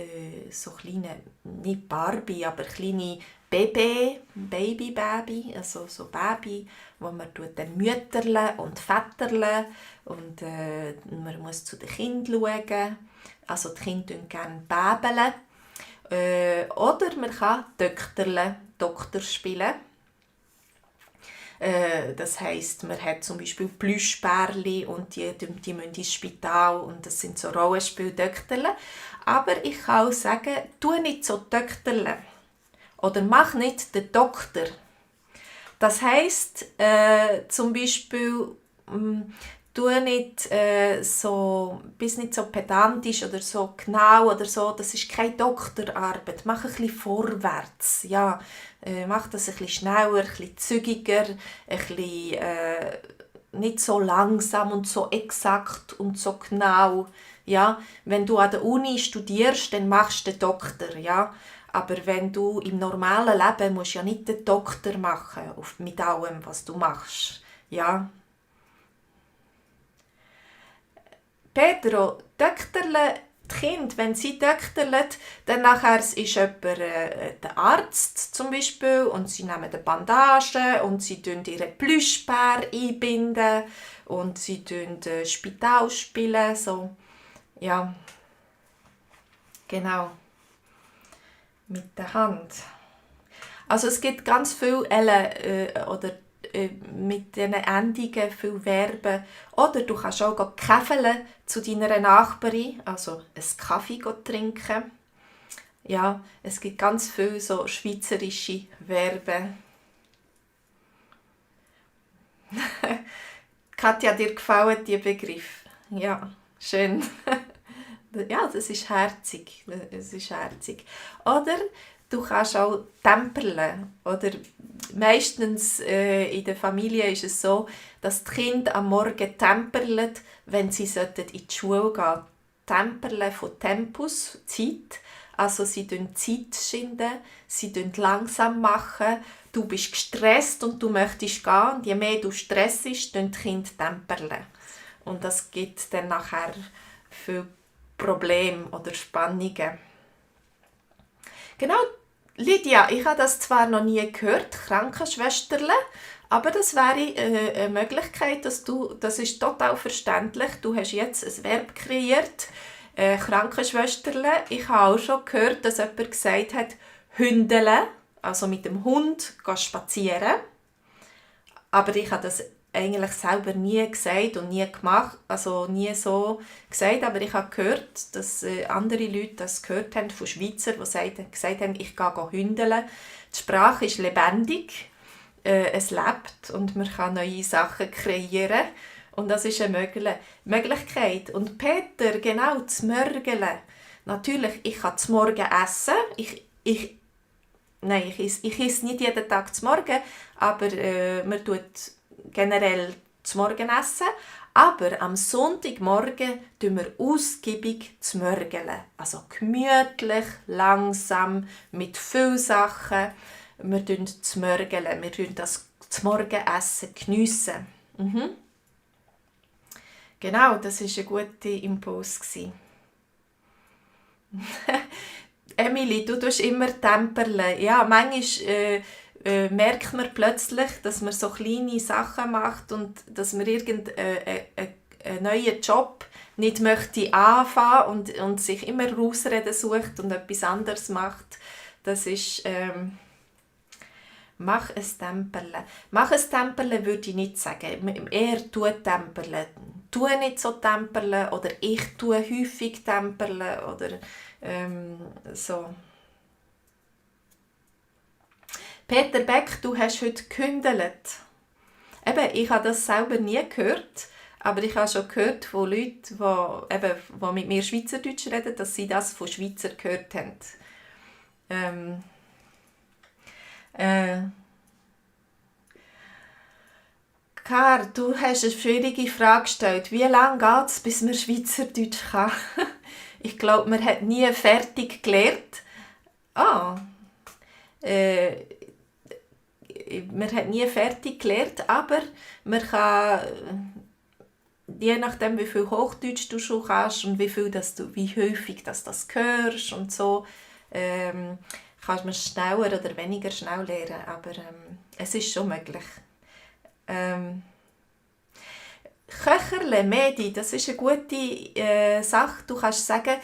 so kleinen, nicht Barbie, aber kleine Baby, also so Baby, wo man dann mütterle und väterle und man muss zu den Kindern schauen. Also die Kinder gerne bäbeln. Oder man kann Doktor spielen. Das heisst, man hat zum Beispiel Plüschbärli und die müssen ins Spital und das sind so Rollenspiel-Doktorle. Aber ich kann auch sagen, tu nicht so Doktorle oder mach nicht den Doktor. Das heisst, zum Beispiel, bist nicht so pedantisch oder so genau oder so, das ist keine Doktorarbeit. Mach ein bisschen vorwärts, ja. Mach das ein bisschen schneller, ein bisschen zügiger, ein bisschen nicht so langsam und so exakt und so genau. Ja. Wenn du an der Uni studierst, dann machst du den Doktor, ja. Aber wenn du im normalen Leben musst ja nicht den Doktor machen mit allem, was du machst. Ja. Pedro, Doktorle, die Kinder, wenn sie doktorlen, dann nachher ist jemand der Arzt zum Beispiel und sie nehmen die Bandagen und sie binden ihre Plüschbär einbinden und sie binden Spital spielen, so. Ja, genau. Mit der Hand. Also es gibt ganz viele mit diesen Endungen viele Verben. Oder du kannst auch käfeln zu deiner Nachbarin, also einen Kaffee trinken. Ja, es gibt ganz viele so schweizerische Verben. Katja, dir gefallen die Begriffe? Ja, schön. Ja, das ist herzig. Das ist herzig. Oder du kannst auch temperlen. Oder meistens in der Familie ist es so, dass die Kinder am Morgen temperlen, wenn sie in die Schule gehen. Temperlen von Tempus, Zeit. Also sie schinden Zeit, sie langsam machen. Du bist gestresst und du möchtest gehen. Und je mehr du stressst, tun die Kinder temperlen. Und das gibt dann nachher viel Probleme oder Spannungen. Genau, Lydia, ich habe das zwar noch nie gehört, Krankenschwesterle, aber das wäre eine Möglichkeit, das ist total verständlich, du hast jetzt ein Verb kreiert, Krankenschwesterle. Ich habe auch schon gehört, dass jemand gesagt hat, Hündele, also mit dem Hund spazieren. Aber ich habe das eigentlich selber nie gesagt und nie gemacht, also nie so gesagt, aber ich habe gehört, dass andere Leute das gehört haben von Schweizer, die gesagt haben, ich gehe hündeln. Die Sprache ist lebendig, es lebt und man kann neue Sachen kreieren und das ist eine Möglichkeit. Und Peter, genau, das Mörgeln. Natürlich, ich kann zum Morgen essen, ich esse nicht jeden Tag zum Morgen, aber man tut generell zum Morgen essen. Aber am Sonntagmorgen tun wir ausgiebig zu mörgeln. Also gemütlich, langsam, mit vielen Sachen. Wir tun zu mörgeln. Wir tun das Morgenessen geniessen. Genau, das war ein guter Impuls. Emily, du tust immer temperlen. Ja, manchmal merkt man plötzlich, dass man so kleine Sachen macht und dass man irgendeinen neuen Job nicht möchte anfangen und sich immer Ausreden sucht und etwas anderes macht. Das ist mach ein Temperle. Mach ein Temperle würde ich nicht sagen. Eher tue Temperle. Tue nicht so Temperle oder ich tue häufig Temperle oder so. Peter Beck, du hast heute gehündelt. Eben, ich habe das selber nie gehört, aber ich habe schon gehört von Leuten, die mit mir Schweizerdeutsch reden, dass sie das von Schweizer gehört haben. Kar, du hast eine schwierige Frage gestellt. Wie lange geht es, bis man Schweizerdeutsch kann? Ich glaube, man hat nie fertig gelernt. man hat nie fertig gelernt, aber man kann, je nachdem wie viel Hochdeutsch du schon kannst und wie häufig das hörst und so, kannst man schneller oder weniger schnell lernen, aber es ist schon möglich. Köcherle, Medi, das ist eine gute Sache. Du kannst sagen,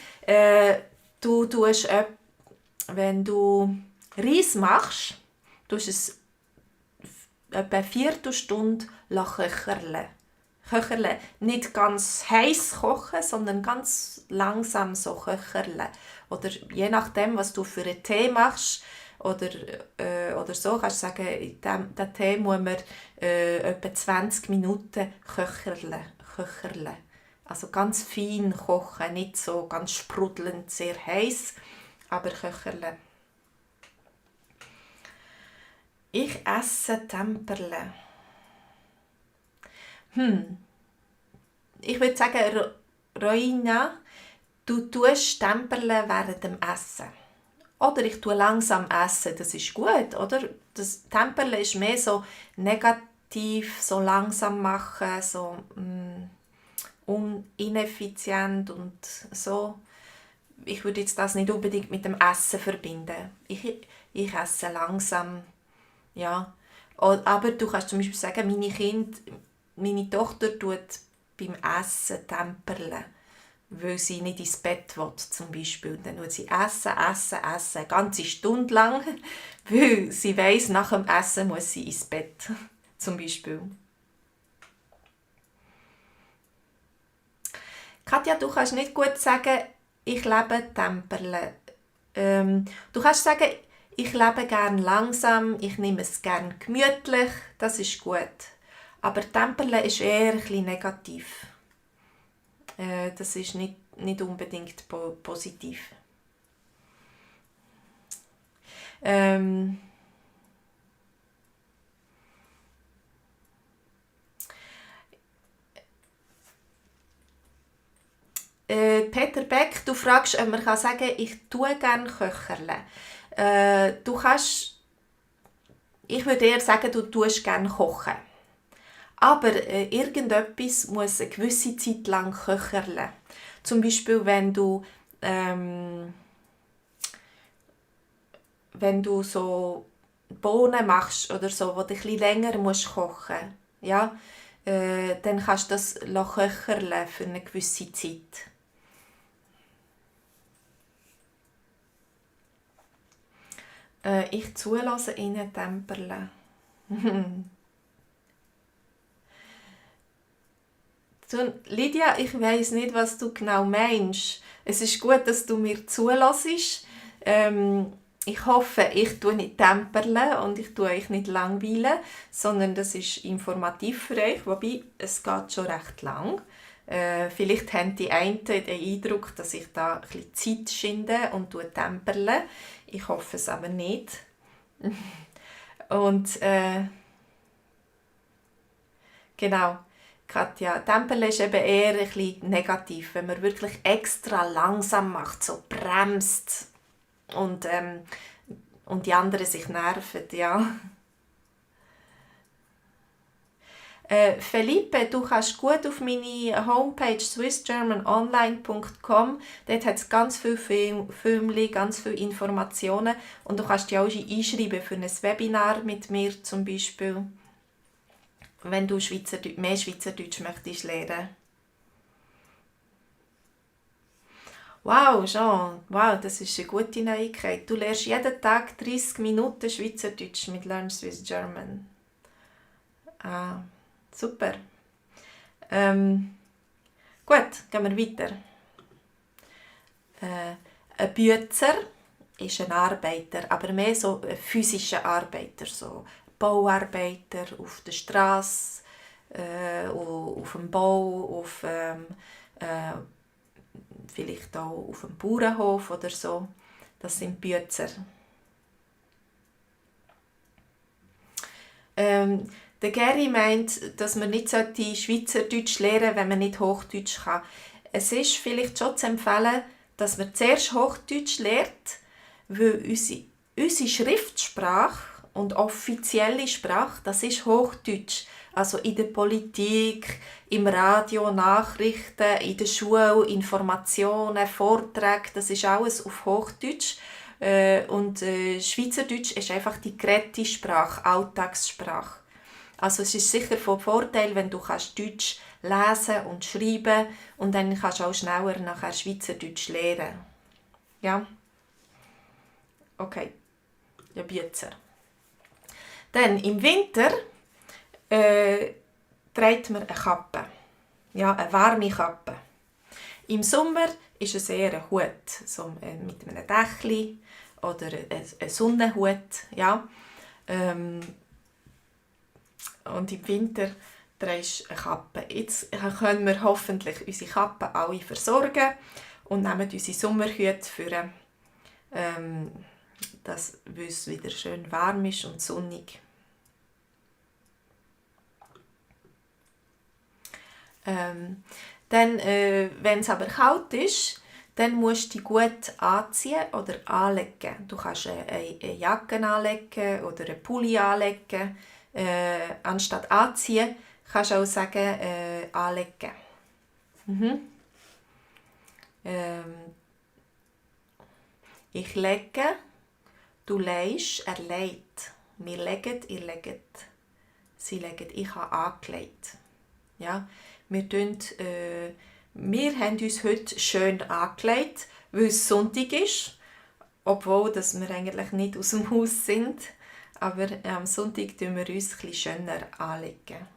du tust, wenn du Reis machst, tust es etwa eine Viertelstunde köcherle. Köcherle. Nicht ganz heiß kochen, sondern ganz langsam so köcherle. Oder je nachdem, was du für einen Tee machst, oder so, kannst du sagen, den Tee muss man etwa 20 Minuten köcherle. Also ganz fein kochen, nicht so ganz sprudelnd, sehr heiß, aber köcherle. Ich esse Temperle. Ich würde sagen, Roina, du tust Temperle während dem Essen. Oder ich tue langsam essen, das ist gut, oder? Das Temperle ist mehr so negativ, so langsam machen, so ineffizient und so. Ich würde jetzt das nicht unbedingt mit dem Essen verbinden. Ich esse langsam, ja. Aber du kannst zum Beispiel sagen, meine Tochter tut beim Essen Temperle, weil sie nicht ins Bett will, zum Beispiel. Dann tut sie essen, eine ganze Stunde lang, weil sie weiss, nach dem Essen muss sie ins Bett, zum Beispiel. Katja, du kannst nicht gut sagen, ich lebe Temperle. Du kannst sagen, ich lebe gerne langsam, ich nehme es gerne gemütlich, das ist gut. Aber Temperle ist eher ein bisschen negativ. Das ist nicht unbedingt positiv. Peter Beck, du fragst, ob man sagen kann, ich tue gerne köcherle. Ich würde eher sagen, du tust gerne kochen. Aber irgendetwas muss eine gewisse Zeit lang köcherle. Zum Beispiel, wenn du so Bohnen machst oder so, wo du ein bisschen länger musst kochen, ja, dann kannst du das köcherle für eine gewisse Zeit. Ich zulasse ihnen Temperle. Lydia, ich weiss nicht, was du genau meinst. Es ist gut, dass du mir zulässt. Ich hoffe, ich tue nicht temperle und ich tue euch nicht langweilen, sondern das ist informativ für euch, wobei es geht schon recht lang. Vielleicht haben die einen den Eindruck, dass ich da ein bisschen Zeit schinde und temperle. Ich hoffe es aber nicht. Und genau. Katja, Temperle ist eben eher ein bisschen negativ, wenn man wirklich extra langsam macht, so bremst und die anderen sich nerven, ja. Felipe, du kannst gut auf meine Homepage swissgermanonline.com, dort hat es ganz viele Filme, ganz viele Informationen und du kannst dich auch einschreiben für ein Webinar mit mir zum Beispiel, wenn du mehr Schweizerdeutsch möchtest lernen. Wow, Jean, wow, das ist eine gute Neuigkeit. Du lernst jeden Tag 30 Minuten Schweizerdeutsch mit Learn Swiss German. Ah, super. Gut, gehen wir weiter. Ein Bützer ist ein Arbeiter, aber mehr so ein physischer Arbeiter, so Bauarbeiter auf der Straße, auf dem Bau, vielleicht auch auf dem Bauernhof oder so. Das sind Bützer. Der Gary meint, dass man nicht Schweizerdeutsch lernen sollte, wenn man nicht Hochdeutsch kann. Es ist vielleicht schon zu empfehlen, dass man zuerst Hochdeutsch lernt, weil unsere Schriftsprache und offizielle Sprache, das ist Hochdeutsch. Also in der Politik, im Radio, Nachrichten, in der Schule, Informationen, Vorträge, das ist alles auf Hochdeutsch. Und Schweizerdeutsch ist einfach die geredete Sprache, Alltagssprache. Also es ist sicher von Vorteil, wenn du kannst Deutsch lesen und schreiben und dann kannst du auch schneller nachher Schweizerdeutsch lernen. Ja? Okay. Ja, Bützer. Dann im Winter trägt man eine Kappe. Ja, eine warme Kappe. Im Sommer ist es eher ein Hut, so mit einem Dächli oder ein Sonnenhut. Ja. Und im Winter trägst du eine Kappe. Jetzt können wir hoffentlich unsere Kappen alle versorgen und nehmen unsere Sommerhüte für dass es wieder schön warm ist und sonnig. Dann, wenn es aber kalt ist, dann musst du dich gut anziehen oder anlegen. Du kannst eine Jacke anlegen oder einen Pulli anlegen. Anstatt anziehen, kannst du auch sagen anlegen. Ich lege, du legst, er legt. Wir legen, ihr legt. Sie legen, ich habe angelegt. Ja, wir haben uns heute schön angelegt, weil es Sonntag ist, obwohl dass wir eigentlich nicht aus dem Haus sind. Aber am Sonntag tun wir uns etwas schöner anlegen.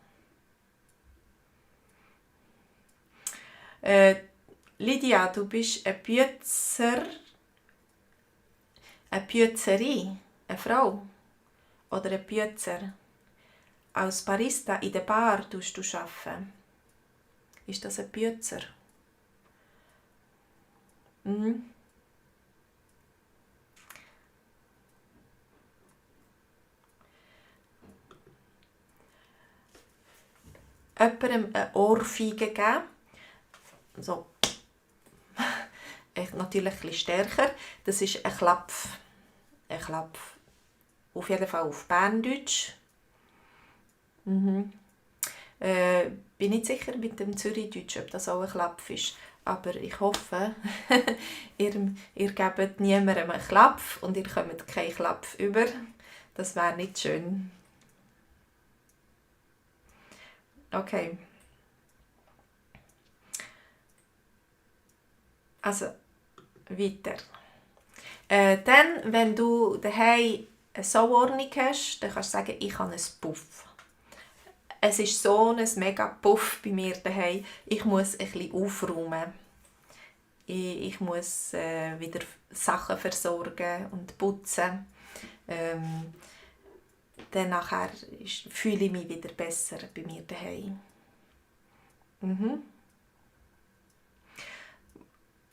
Lydia, du bist eine Bützerin, eine Frau oder ein Bützer. Als Barista in der Bar tust du arbeiten. Ist das ein Bützer? Mhm. Jemandem eine Ohrfeige geben. So. Natürlich etwas stärker. Das ist ein Klapf. Ein Klapf. Auf jeden Fall auf Berndeutsch. Bin nicht sicher mit dem Zürichdeutsch, ob das auch ein Klapf ist. Aber ich hoffe, ihr gebt niemandem einen Klapf und ihr kommt keinen Klapf über. Das wäre nicht schön. Okay. Also, weiter. Dann, wenn du daheim eine Sauordnung hast, dann kannst du sagen, ich habe einen Puff. Es ist so ein mega Puff bei mir daheim. Ich muss ein bisschen aufräumen. Ich muss wieder Sachen versorgen und putzen. Dann nachher fühle ich mich wieder besser bei mir daheim.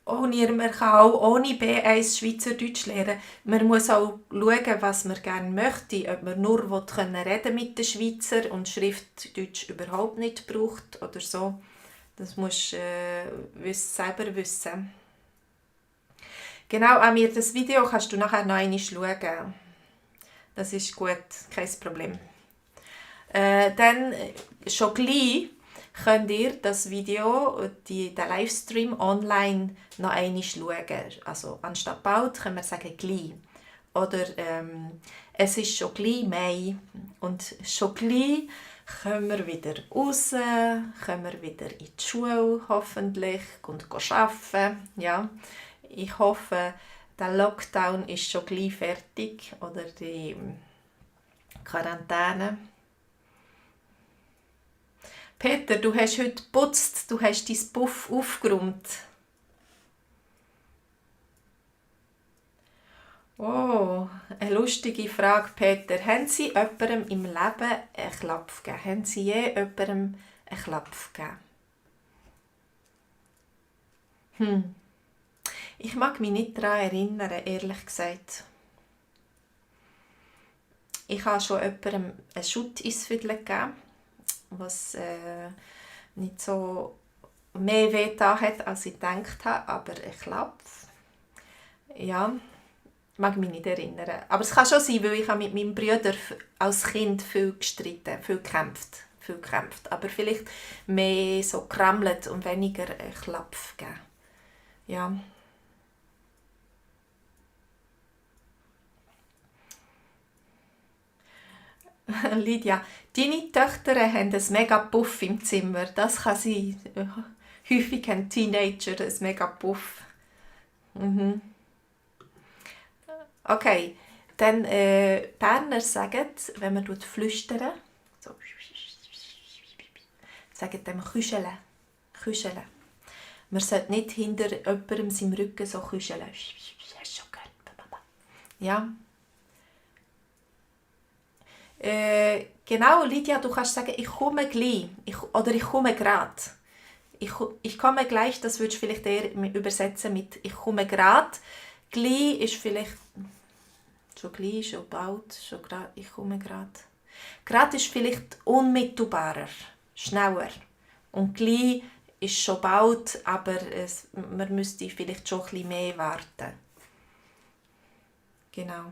Man kann auch ohne B1 Schweizerdeutsch lernen. Man muss auch schauen, was man gerne möchte. Ob man nur reden mit den Schweizer und Schriftdeutsch überhaupt nicht braucht oder so. Das musst du selber wissen. Genau, an mir das Video kannst du nachher noch einmal schauen. Das ist gut, kein Problem. Dann schon gleich könnt ihr das Video, den Livestream online noch einmal schauen. Also anstatt bald können wir sagen gleich. Oder es ist schon gleich Mai und schon gleich können wir wieder raus, können wir wieder in die Schule hoffentlich und arbeiten. Ja. Ich hoffe, der Lockdown ist schon gleich fertig oder die Quarantäne. Peter, du hast heute geputzt, du hast dein Puff aufgeräumt. Oh, eine lustige Frage, Peter. Haben Sie jemandem im Leben einen Klapp gegeben? Haben Sie je jemandem einen Klapp gegeben? Ich mag mich nicht daran erinnern, ehrlich gesagt. Ich habe schon jemandem einen Schutt ins Viertel gegeben, was nicht so mehr weh getan hat, als ich gedacht habe, aber ein Klapp. Ja, Mag mich nicht erinnern. Aber es kann schon sein, weil ich habe mit meinem Bruder als Kind viel gestritten, viel gekämpft. Aber vielleicht mehr so gerammelt und weniger Klapf gegeben. Ja. Lydia, deine Töchter haben einen mega Puff im Zimmer. Das kann sein. Häufig haben Teenager einen mega Puff. Mhm. Okay, dann Berner sagen, wenn man flüstern, so, sagen dem Küscheln. Küscheln. Man sollte nicht hinter jemandem seinem Rücken so küscheln. Hast du schon gehört? Ja. Genau, Lydia, du kannst sagen, ich komme gleich. Oder ich komme gerade. Ich komme gleich, das würdest du vielleicht eher übersetzen mit ich komme gerade. Gleich ist vielleicht schon gleich, schon bald, schon gerade, ich komme gerade. Gerade ist vielleicht unmittelbarer, schneller. Und gleich ist schon bald, aber man müsste vielleicht schon ein bisschen mehr warten. Genau.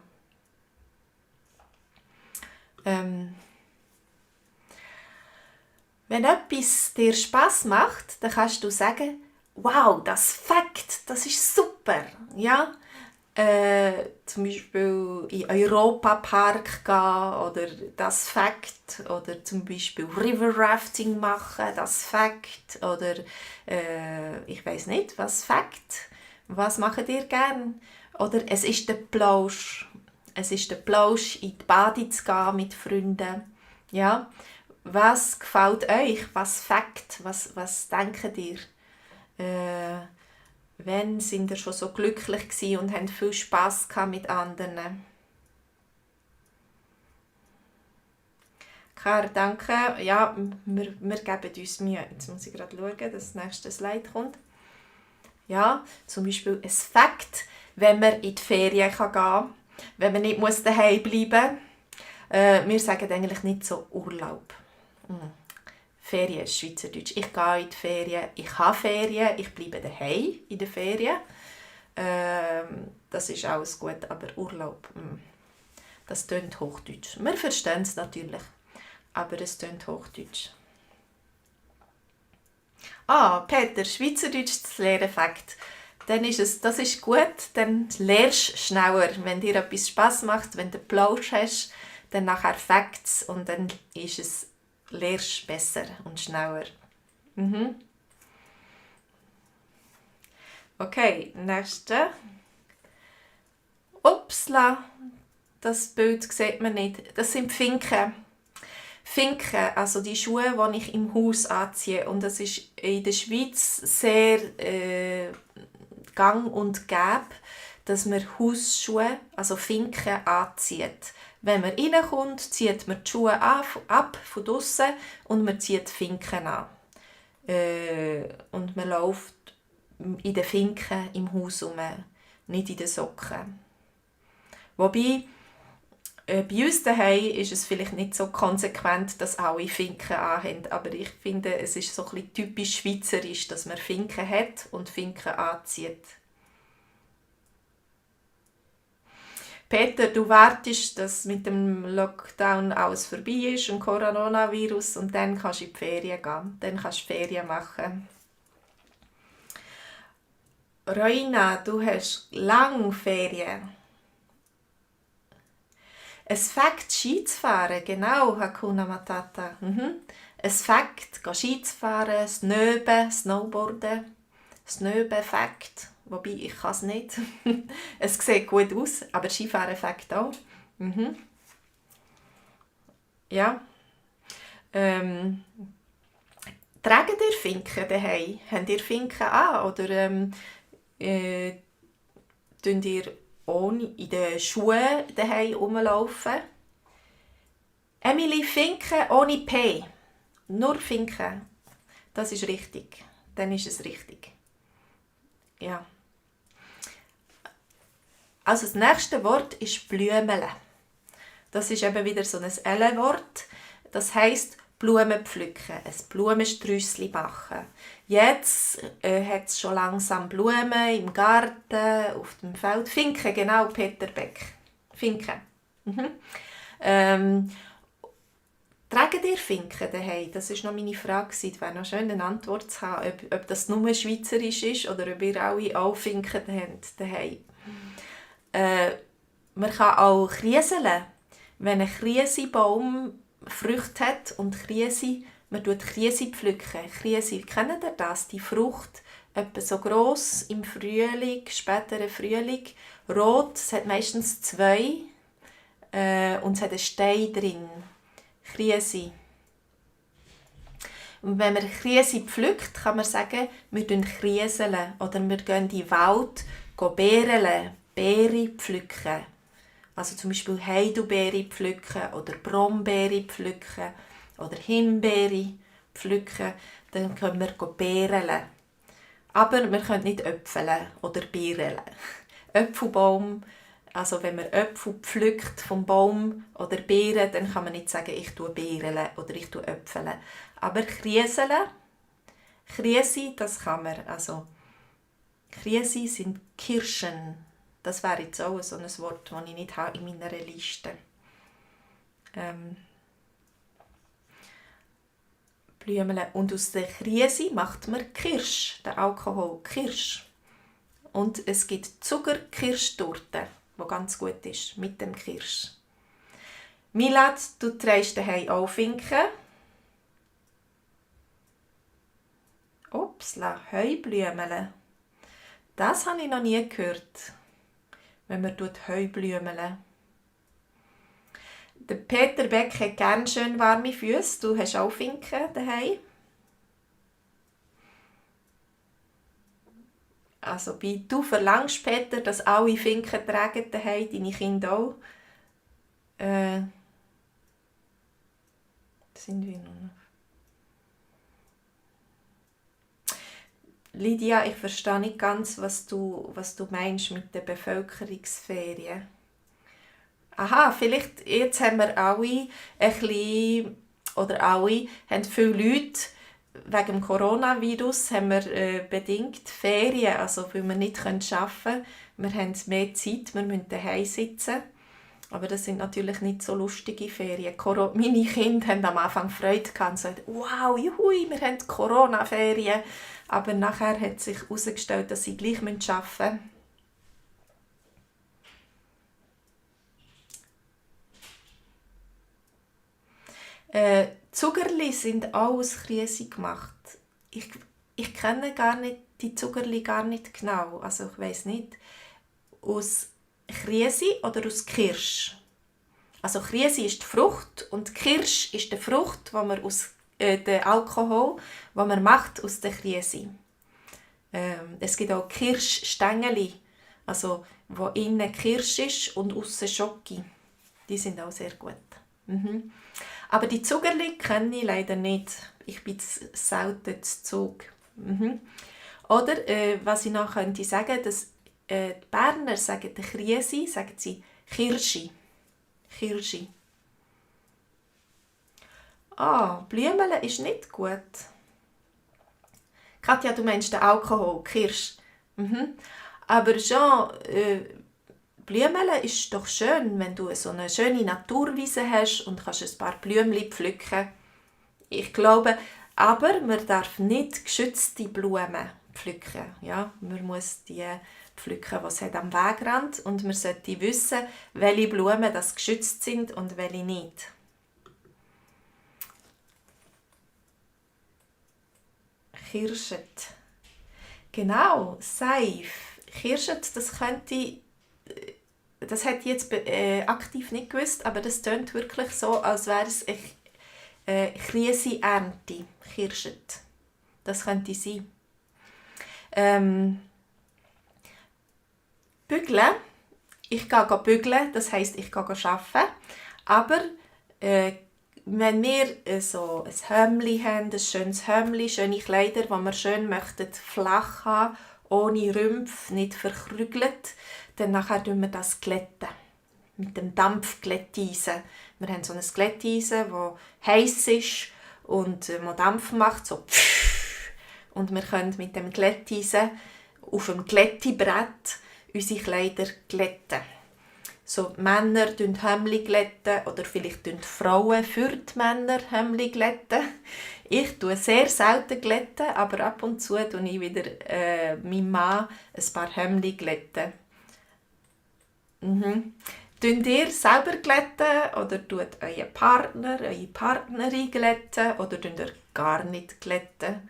Wenn etwas dir Spass macht, dann kannst du sagen, wow, das Fakt, das ist super. Ja? Zum Beispiel in den Europapark gehen oder das Fakt oder zum Beispiel River Rafting machen, das Fakt oder ich weiß nicht, was Fakt. Was macht ihr gern? Oder es ist der Plausch. Es ist der Plausch, in die Bade zu gehen mit Freunden. Ja? Was gefällt euch? Was Fakt? Was denkt ihr? Wann sind ihr schon so glücklich gewesen und habt viel Spass gehabt mit anderen? Klar, danke. Ja, wir geben uns Mühe. Jetzt muss ich gerade schauen, dass das nächste Slide kommt. Ja, zum Beispiel ein Fakt, wenn man in die Ferien gehen kann, wenn man nicht daheim bleiben muss. Wir sagen eigentlich nicht so Urlaub. Ferien ist Schweizerdeutsch. Ich gehe in die Ferien, ich habe Ferien, ich bleibe daheim in den Ferien. Das ist alles gut, aber Urlaub, das tönt Hochdeutsch. Wir verstehen es natürlich, aber es tönt Hochdeutsch. Peter, Schweizerdeutsch zu lernen, Fakt. Dann das ist gut, dann lernst du schneller. Wenn dir etwas Spass macht, wenn du Plausch hast, dann nachher Facts und dann ist es lernst du besser und schneller. Okay, nächste. Upsla, das Bild sieht man nicht. Das sind Finken. Finken, also die Schuhe, die ich im Haus anziehe. Und das ist in der Schweiz sehr gang und gäbe, dass man Hausschuhe, also Finken, anzieht. Wenn man reinkommt, zieht man die Schuhe ab von draussen und man zieht die Finken an. Und man läuft in den Finken im Haus herum, nicht in den Socken. Wobei, bei uns daheim ist es vielleicht nicht so konsequent, dass alle Finken anhaben, aber ich finde, es ist so ein bisschen typisch schweizerisch, dass man Finken hat und Finken anzieht. Peter, du wartest, dass mit dem Lockdown alles vorbei ist und Coronavirus und dann kannst du in die Ferien gehen. Dann kannst du Ferien machen. Roina, du hast lange Ferien. Ein Fakt, Ski zu fahren, genau, Hakuna Matata. Ein Fakt, Ski zu fahren, Snöben, Snowboarden. Snöben, Fakt. Wobei, ich kann es nicht. Es sieht gut aus, aber Skifahren Fakt auch. Ja. Tragen ihr Finken daheim? Habt ihr Finken an? Oder tun ihr ohne in den Schuhen daheim rumlaufen? Emily, Finken ohne P. Nur Finken. Das ist richtig. Dann ist es richtig. Ja. Also das nächste Wort ist Blümele. Das ist eben wieder so ein L-Wort. Das heisst Blumen pflücken, ein Blumensträußchen machen. Jetzt hat es schon langsam Blumen im Garten, auf dem Feld. Finken, genau, Peter Beck. Finken. Tragen ihr Finken daheim? Das war noch meine Frage. Es wäre noch schön, eine Antwort zu haben, ob das nur schweizerisch ist oder ob ihr alle auch Finken habt daheim. Man kann auch krieseln. Wenn ein Kriesebaum Früchte hat und man tut Kriese pflücken. Kriese, kennt ihr das? Die Frucht, etwa so gross im Frühling, späteren Frühling, rot, es hat meistens 2 und es hat einen Stein drin. Kriese. Und wenn man Kriese pflückt, kann man sagen, wir krieseln oder wir gehen in den Wald Beeren pflücken. Also zum Beispiel Heidelbeere pflücken oder Brombeere pflücken oder Himbeere pflücken. Dann können wir beeren. Aber wir können nicht äpfeln oder beeren. Äpfelbaum, also wenn man Äpfel pflückt vom Baum oder Beeren, dann kann man nicht sagen, ich tue beeren oder ich tue äpfeln. Aber Kriese, das kann man. Also Kriese sind Kirschen. Das wäre jetzt auch so ein Wort, das ich nicht habe in meiner Liste. Blümchen. Und aus der Krise macht man Kirsch, den Alkohol, Kirsch. Und es gibt Zuckerkirschtorte, die ganz gut ist, mit dem Kirsch. Milad, du trägst daheim auch Finken. Upsla, Heublümchen. Das habe ich noch nie gehört, wenn man Heublümchen. Der Peter Beck hat gerne schön warme Füße. Du hast auch Finken daheim. Also du verlangst, Peter, dass alle Finken tragen daheim, deine Kinder auch. Sind wir noch? Lydia, ich verstehe nicht ganz, was du meinst mit den Bevölkerungsferien. Aha, vielleicht jetzt haben wir alle ein bisschen, oder alle, haben viele Leute, wegen dem Coronavirus haben wir bedingt Ferien, also weil wir nicht arbeiten können. Wir haben mehr Zeit, wir müssen daheim sitzen. Aber das sind natürlich nicht so lustige Ferien. Meine Kinder haben am Anfang Freude gehabt und sagten, wow, juhui, wir haben Corona-Ferien. Aber nachher hat sich herausgestellt, dass sie gleich arbeiten müssen. Zuckerli sind auch aus Krise gemacht. Ich kenne die Zuckerli gar nicht genau. Also ich weiss nicht. Aus Krise oder aus Kirsch? Also Krise ist die Frucht und Kirsch ist die Frucht, wo man aus der Alkohol, den man macht aus der Krise. Es gibt auch Kirschstängeli, also wo innen Kirsch ist und aussen Schoki. Die sind auch sehr gut. Aber die Zuckerli kenne ich leider nicht. Ich bin selten zu Zug. Oder was ich noch könnte sagen, dass die Berner sagen der Krise, sagen sie Kirschi. Kirschi. Blümchen ist nicht gut. Katja, du meinst den Alkohol, Kirsch. Aber schon, Blümchen ist doch schön, wenn du so eine schöne Naturwiese hast und kannst ein paar Blümchen pflücken. Ich glaube, aber man darf nicht geschützte Blumen pflücken. Ja? Man muss die pflücken, die es hat am Wegrand, und man sollte wissen, welche Blumen das geschützt sind und welche nicht. Kirschet. Genau, Seif. Kirschet, das hätte ich jetzt aktiv nicht gewusst, aber das tönt wirklich so, als wäre es eine Krisenernte. Kirschet. Das könnte sein. Bügeln. Ich gehe bügeln, das heisst, ich gehe arbeiten. Aber wenn wir so ein Hemdli haben, ein schönes Hemdli, schöne Kleider, die wir schön möchten, flach haben, ohne Rümpf, nicht verkrügelt, dann nachher tun wir das glätten. Mit dem Dampfglätteisen. Wir haben so ein Glätteisen, das heiss ist und Dampf macht, so und wir können mit dem Glätteisen auf dem Glättebrett unsere Kleider glätten. So, die Männer glätten Hemdli glätten oder vielleicht die Frauen für die Männer Hemdli glätten. Ich tue sehr selten glätten, aber ab und zu tue ich wieder meinem Mann ein paar Hemdli glätten. Tut ihr selber glätten oder tut euer Partner, eure Partnerin glätten oder tut ihr gar nicht glätten?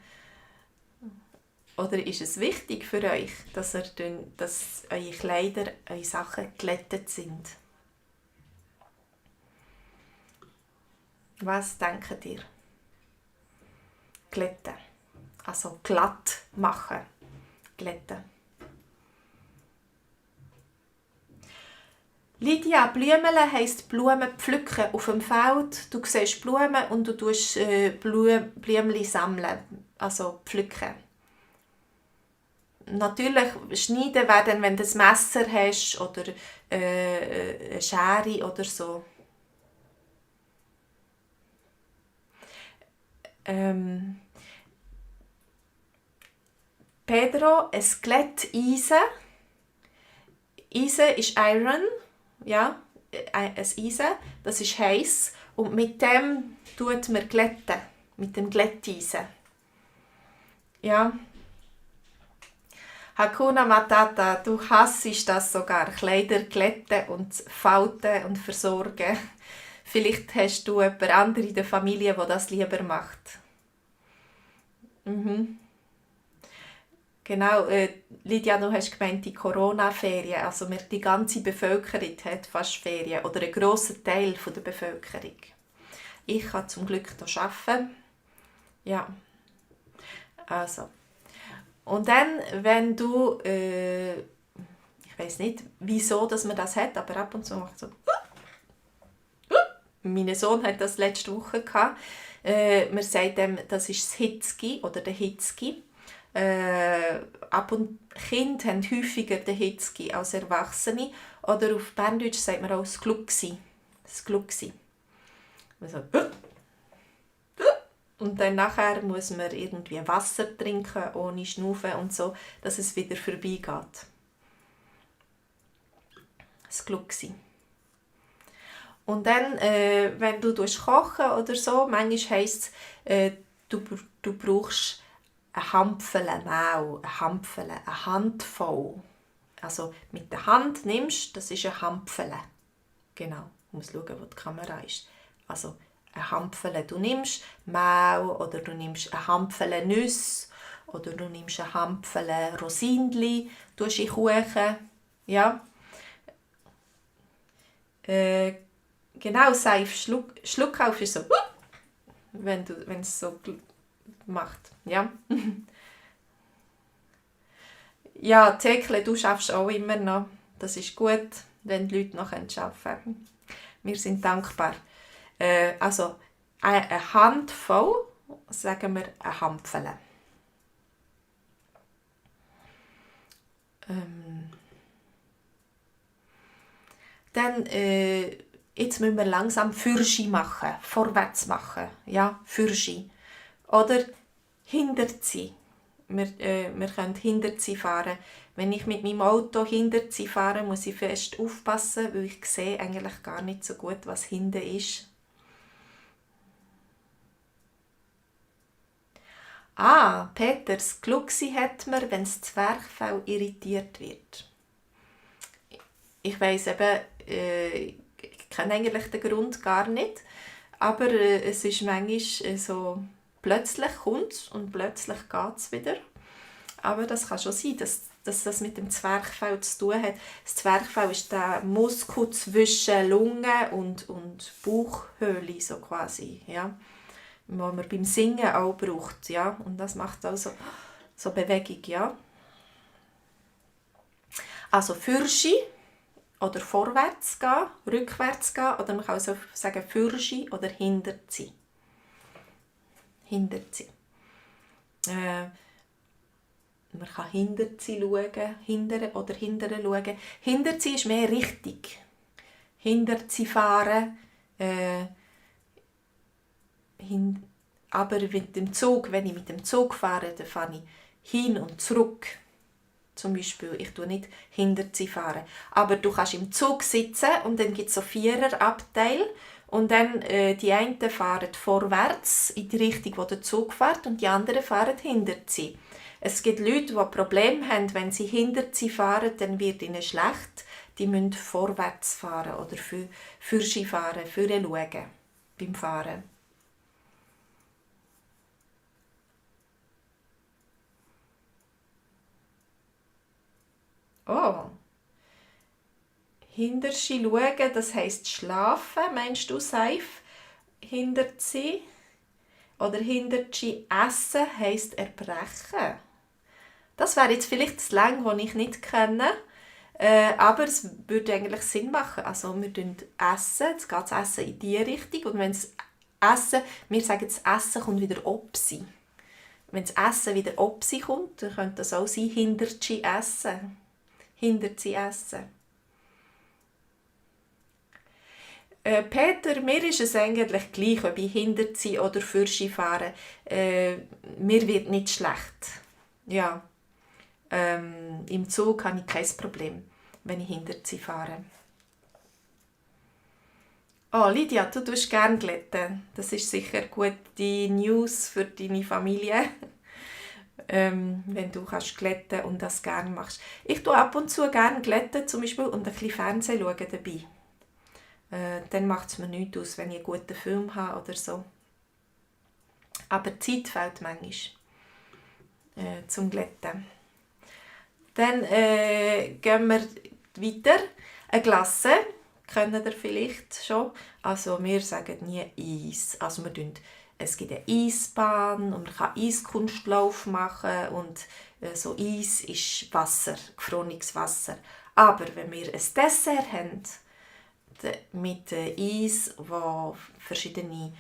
Oder ist es wichtig für euch, dass eure Kleider, eure Sachen glättet sind? Was denkt ihr? Glätten. Also glatt machen. Glätten. Lydia, Blümele heisst Blumen pflücken auf dem Feld. Du siehst Blumen und du tust Blümchen sammeln, also pflücken. Natürlich schneiden werden, wenn du ein Messer hast oder eine Schere oder so. Pedro, ein Glätteisen. Eisen ist Iron, ja, ein Eisen, das ist heiß und mit dem tut man glätten, mit dem Glätteisen. Ja. Hakuna Matata, du hassest das sogar, Kleider glätten und falten und versorgen. Vielleicht hast du jemand anderen in der Familie, der das lieber macht. Genau, Lydia, du hast gemeint, die Corona-Ferien, also die ganze Bevölkerung hat fast Ferien oder ein grosser Teil der Bevölkerung. Ich kann zum Glück hier arbeiten. Ja, also. Und dann, wenn du, ich weiß nicht, wieso dass man das hat, aber ab und zu macht so. Mein Sohn hat das letzte Woche gehabt. Man sagt dem, das ist das Hitzki oder der Hitzki. Kinder haben häufiger den Hitzki als Erwachsene. Oder auf Berndeutsch sagt man auch das Glucksi. Das Glucksi. Also, und dann nachher muss man irgendwie Wasser trinken, ohne Schnaufen und so, dass es wieder vorbeigeht. Das Glucksi. Und dann, wenn du kochen oder so, manchmal heisst es, du brauchst eine Handvoll Mehl, eine Handvoll. Also mit der Hand nimmst, das ist eine Handvoll. Genau, ich muss schauen, wo die Kamera ist. Also eine Handvoll, du nimmst Mehl oder du nimmst eine Handvoll Nüsse oder du nimmst eine Handvoll Rosinli, tust in Kuchen, ja. Genau, Seif, Schluckauf ist so, wenn es so macht, ja. Ja, Thekle, du schaffst auch immer noch. Das ist gut, wenn die Leute noch arbeiten können. Wir sind dankbar. Also, eine Handvoll, sagen wir eine Handvoll. Dann, jetzt müssen wir langsam Fürschi machen, vorwärts machen, ja, Fürschi. Oder Hinterzi. Wir können Hinterzi fahren. Wenn ich mit meinem Auto Hinterzi fahre, muss ich fest aufpassen, weil ich sehe eigentlich gar nicht so gut, was hinten ist. Peter, das Glucksi hat man, wenn das Zwerchfell irritiert wird. Ich weiss eben, ich kenne eigentlich den Grund gar nicht, aber es ist manchmal so, plötzlich kommt es und plötzlich geht es wieder. Aber das kann schon sein, dass das mit dem Zwerchfell zu tun hat. Das Zwerchfell ist der Muskel zwischen Lunge und Bauchhöhle, so quasi, ja, den man beim Singen auch braucht. Ja? Und das macht also so Bewegung. Ja? Also Fürschi oder vorwärts gehen, rückwärts gehen, oder man kann auch sagen Fürschi oder Hinterzi. Hinterzi. Man kann Hinterzi schauen, hindern oder hindern schauen. Hinterzi ist mehr richtig. Hinterzi fahren. Aber mit dem Zug, wenn ich mit dem Zug fahre, dann fahre ich hin und zurück. Zum Beispiel, ich tue nicht hinterher fahren. Aber du kannst im Zug sitzen und dann gibt es so Viererabteil und dann die einen fahren vorwärts in die Richtung, wo der Zug fährt und die anderen fahren hinter sie. Es gibt Leute, die Probleme haben, wenn sie hinter sie fahren, dann wird ihnen schlecht. Die müssen vorwärts fahren oder für Ski fahren, für schauen beim Fahren. Oh, hinter sie schauen, das heisst schlafen, meinst du, Saif? Hinter sie? Oder hinter sie essen heisst erbrechen. Das wäre jetzt vielleicht das Slang, das ich nicht kenne, aber es würde eigentlich Sinn machen. Also wir essen, jetzt geht das Essen in diese Richtung und wenn das Essen, wir sagen, das Essen kommt wieder ob sie. Wenn das Essen wieder ob sie kommt, dann könnte das auch sein, hinter sie essen. Hinter sie essen. Peter, mir ist es eigentlich gleich, ob ich hinter sie oder für sie fahre. Mir wird nicht schlecht. Ja. Im Zug habe ich kein Problem, wenn ich hinter sie fahre. Oh, Lydia, du tust gerne glätten. Das ist sicher gute News für deine Familie, wenn du kannst glätten und das gerne machst. Ich tue ab und zu gerne glätten zum Beispiel und ein bisschen Fernsehen schauen dabei. Dann macht es mir nichts aus, wenn ich einen guten Film habe oder so. Aber die Zeit fehlt manchmal zum Glätten. Dann gehen wir weiter. Eine Glasse, kennt ihr vielleicht schon. Also wir sagen nie Eis. Also es gibt eine Eisbahn und man kann Eiskunstlauf machen und so Eis ist Wasser, gefrorenes Wasser. Aber wenn wir ein Dessert haben, mit Eis, das verschiedene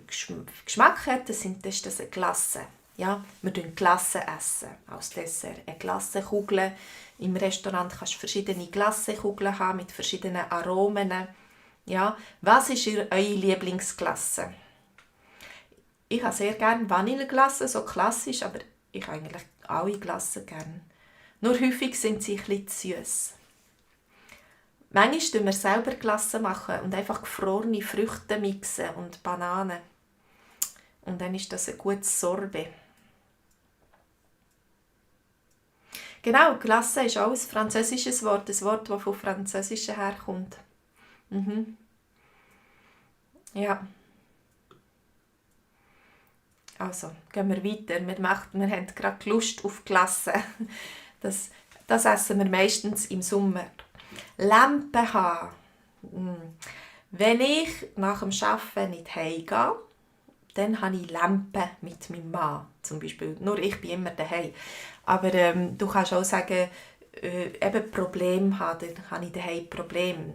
Geschmäcker hat, das ist eine Glasse. Ja, wir essen Glasse als Dessert. Eine Glassenkugel. Im Restaurant kannst du verschiedene Glassenkugeln haben mit verschiedenen Aromen. Ja, was ist eure Lieblingsglasse? Ich habe sehr gerne Vanilleglasse, so klassisch, aber ich habe eigentlich alle Glassen gerne. Nur häufig sind sie ein bisschen zu süß. Manchmal machen wir selber Glasse machen und einfach gefrorene Früchte mixen und Bananen. Und dann ist das ein gutes Sorbet. Genau, Glasse ist auch ein französisches Wort, ein Wort, das von Französischen herkommt. Mhm. Ja. Also, gehen wir weiter. Wir haben gerade Lust auf Glasse. Das essen wir meistens im Sommer. Lampen haben. Wenn ich nach dem Arbeiten nicht heimgehe, dann habe ich Lampen mit meinem Mann, zum Beispiel. Nur ich bin immer daheim. Aber du kannst auch sagen, eben Probleme haben, dann habe ich daheim Probleme.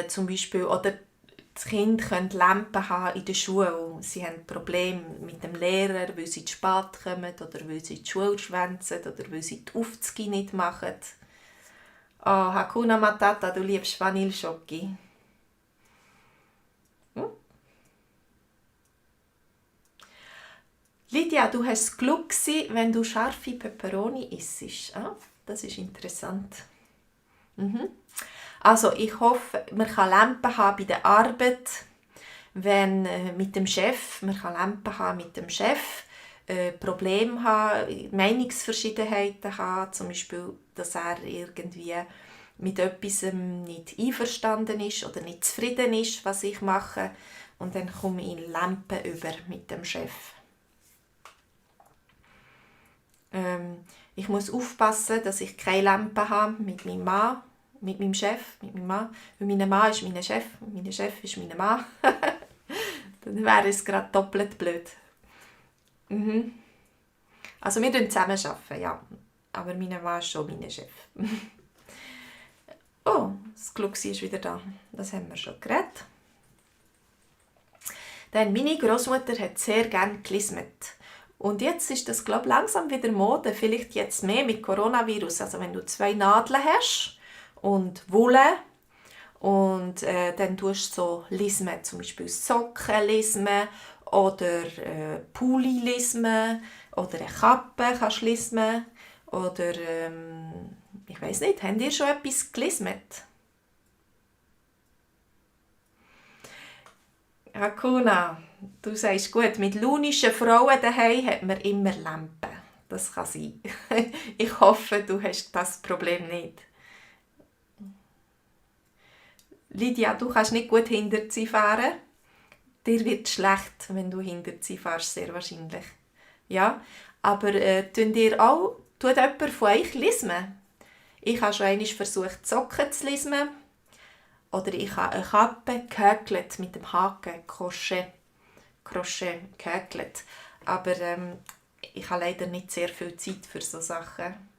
Zum Beispiel, oder das Kind können Lampen haben in der Schule. Sie haben Probleme mit dem Lehrer, weil sie zu spät kommen oder weil sie die Schule schwänzen oder weil sie die Aufzüge nicht machen. Oh, Hakuna Matata, du liebst Vanilleschoki. Lydia, du hast das Glück, wenn du scharfe Peperoni isst. Ah, das ist interessant. Also ich hoffe, man kann Lampen haben bei der Arbeit, wenn mit dem Chef, man kann Lampen haben mit dem Chef, Probleme haben, Meinungsverschiedenheiten haben, zum Beispiel, dass er irgendwie mit etwas nicht einverstanden ist oder nicht zufrieden ist, was ich mache. Und dann komme ich in Lampen über mit dem Chef. Ich muss aufpassen, dass ich keine Lampe habe mit meinem Mann, mit meinem Chef, mit meinem Mann. Weil mein Mann ist mein Chef, mein Chef ist mein Mann. Dann wäre es gerade doppelt blöd. Also wir arbeiten zusammen, ja. Aber mein Mann ist schon mein Chef. Oh, das Glucksi ist wieder da. Das haben wir schon geredet. Dann, meine Großmutter hat sehr gerne gelismet. Und jetzt ist das, glaube ich, langsam wieder Mode. Vielleicht jetzt mehr mit Coronavirus. Also wenn du 2 Nadeln hast und Wolle Und dann tust du so lismen, zum Beispiel Socken lismen oder Pulli lismen oder eine Kappe kannst lismen oder ich weiß nicht, habt ihr schon etwas gelismet? Hakuna, du sagst gut, mit launischen Frauen daheim hat man immer Lampen. Das kann sein. Ich hoffe, du hast das Problem nicht. Lydia, du kannst nicht gut Hinterzieh fahren. Dir wird schlecht, wenn du Hinterzieh fährst, sehr wahrscheinlich. Ja, aber tut jemand von euch lismen? Ich habe schon einmal versucht, Socken zu lismen. Oder ich habe eine Kappe gehäkelt mit dem Haken, Crochet gehäkelt. Aber ich habe leider nicht sehr viel Zeit für so Sachen.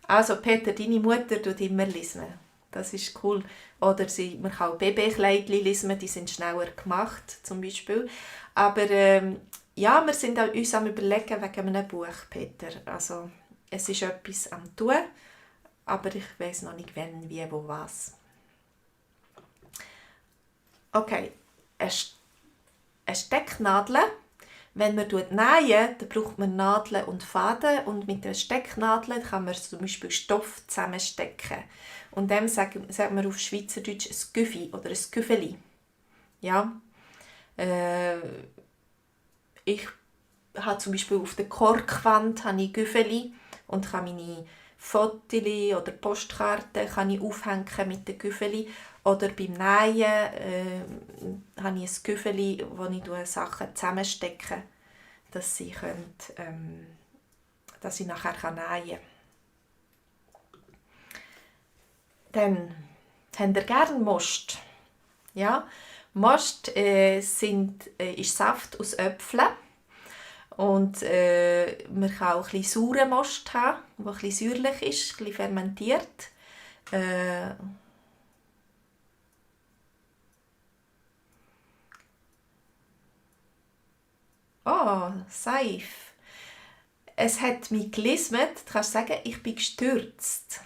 Also Peter, deine Mutter tut immer lismen. Das ist cool. Oder man kann auch Babykleidchen lismen, die sind schneller gemacht, zum Beispiel. Aber ja, wir sind auch uns am Überlegen wegen einem Buch, Peter. Also es ist etwas am tun, aber ich weiß noch nicht wann, wie, wo, was. Okay, eine Stecknadel. Wenn man nähen, dann braucht man Nadeln und Faden und mit der Stecknadel kann man zum Beispiel Stoff zusammenstecken. Und dem sagt man auf Schweizerdeutsch ein Güffi oder ein Güffeli. Ja. Ich habe zum Beispiel auf der Korkwand Güffeli und kann meine Fotos oder Postkarten kann ich aufhängen mit den Güffeli. Oder beim Nähen habe ich ein Güffeli, wo ich Sachen zusammenstecke, dass ich nachher nähen kann. Dann habt ihr gerne Most. Ja? Most ist Saft aus Äpfeln. Und man kann auch ein bisschen sauren Most haben, der ein bisschen säuerlich ist, ein bisschen fermentiert. Oh, Saif. Es hat mich gelismet. Du kannst sagen, ich bin gestürzt.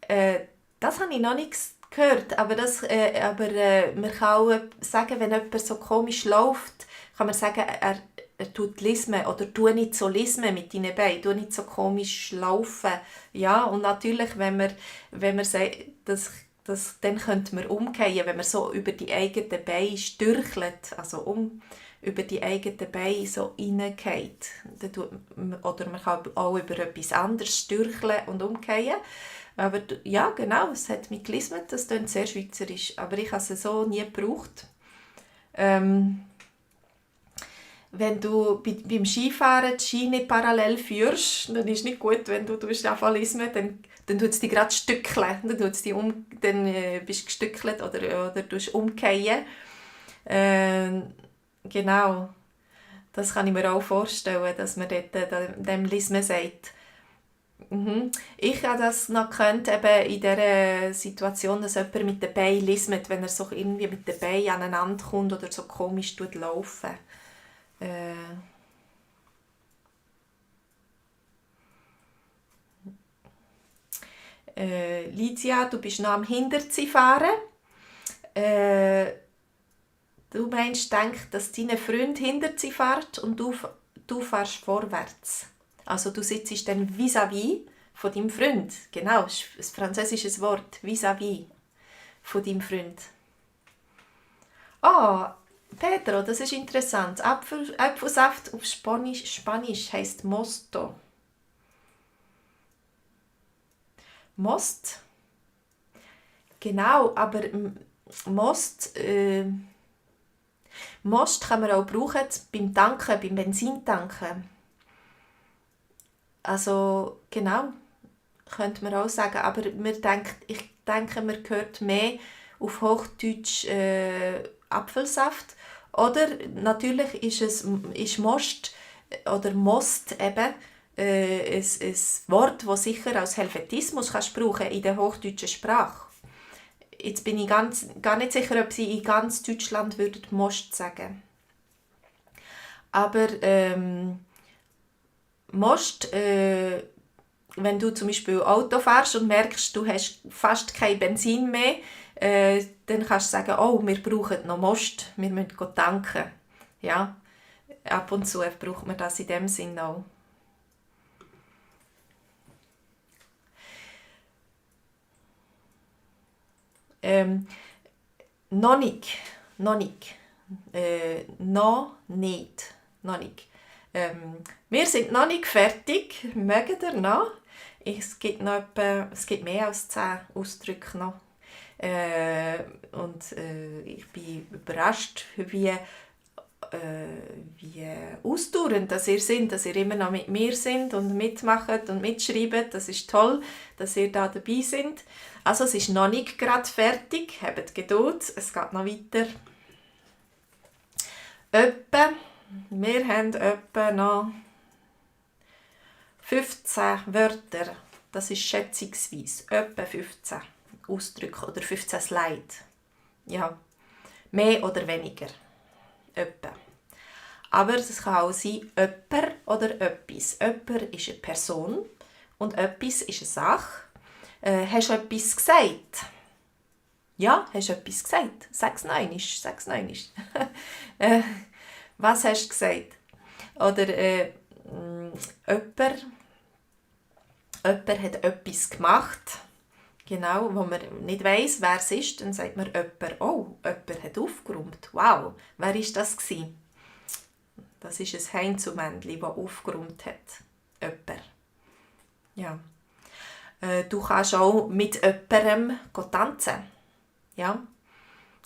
Das habe ich noch nicht gehört. Aber man kann auch sagen, wenn jemand so komisch läuft, kann man sagen, er tut lismen oder tu nicht so lismen mit deinen Beinen, tu nicht so komisch laufen. Ja, und natürlich, wenn man sagt, dann könnte man umkehren, wenn man so über die eigenen Beine stürchelt, also über die eigenen Beine so reingeht. Oder man kann auch über etwas anderes stürcheln und umkehren. Aber ja, genau, es hat mich gelismet, das klingt sehr schweizerisch, aber ich habe es so nie gebraucht. Wenn du beim Skifahren die Ski nicht parallel führst, dann ist es nicht gut, wenn du lismen, dann tut es dich gerade stückeln, dann bist du gestückelt oder umkehren. Genau, das kann ich mir auch vorstellen, dass man dort dem Lismen sagt. Ich habe das noch gekannt, eben in dieser Situation, dass jemand mit den Beinen lismet, wenn er so irgendwie mit den Beinen aneinander kommt oder so komisch laufen. Lydia, du bist noch am Hinterziehfahren. Du denkst, dass dein Freund Hinterzieh fährt und du fährst vorwärts. Also du sitzt dann vis-à-vis von deinem Freund. Genau, das ist ein französisches Wort. Vis-à-vis von deinem Freund. Pedro, das ist interessant. Apfelsaft auf Spanisch heisst Mosto. Most? Genau, aber Most kann man auch brauchen beim Tanken, beim Benzintanken. Also, genau, könnte man auch sagen. Aber ich denke, man hört mehr auf Hochdeutsch Apfelsaft. Oder natürlich ist Most oder Most eben ein Wort, das sicher als Helvetismus kannst brauchen in der hochdeutschen Sprache. Jetzt bin ich gar nicht sicher, ob sie in ganz Deutschland Most sagen. Aber Most, wenn du zum Beispiel Auto fährst und merkst, du hast fast kein Benzin mehr, dann kannst du sagen, oh, wir brauchen noch Most, wir müssen tanken. Ja, ab und zu braucht man das in dem Sinn auch. Noch nicht. Noch nicht. Noch nicht. Noch nicht. Wir sind noch nicht fertig. Mögen ihr noch? Es gibt mehr als 10 Ausdrücke noch. Ich bin überrascht, wie ausdauernd dass ihr seid, dass ihr immer noch mit mir seid und mitmacht und mitschreibt. Das ist toll, dass ihr da dabei seid. Also es ist noch nicht gerade fertig. Habt Geduld, es geht noch weiter. Wir haben etwa noch 15 Wörter. Das ist schätzungsweise etwa 15 Ausdrücke oder 15 Slides. Ja, mehr oder weniger. Etwa. Aber es kann auch sein, jemand oder etwas. Jemand ist eine Person und etwas ist eine Sache. Hast du etwas gesagt? Ja, hast du etwas gesagt? Sag's noch einmal. Was hast du gesagt? Oder jemand hat etwas gemacht, genau, wo man nicht weiss, wer es ist, dann sagt man jemand, oh, jemand hat aufgeräumt. Wow, wer war das? Das ist ein Heinzelmännchen, das aufgeräumt hat. Jemand. Ja. Du kannst auch mit jemandem tanzen. Ja.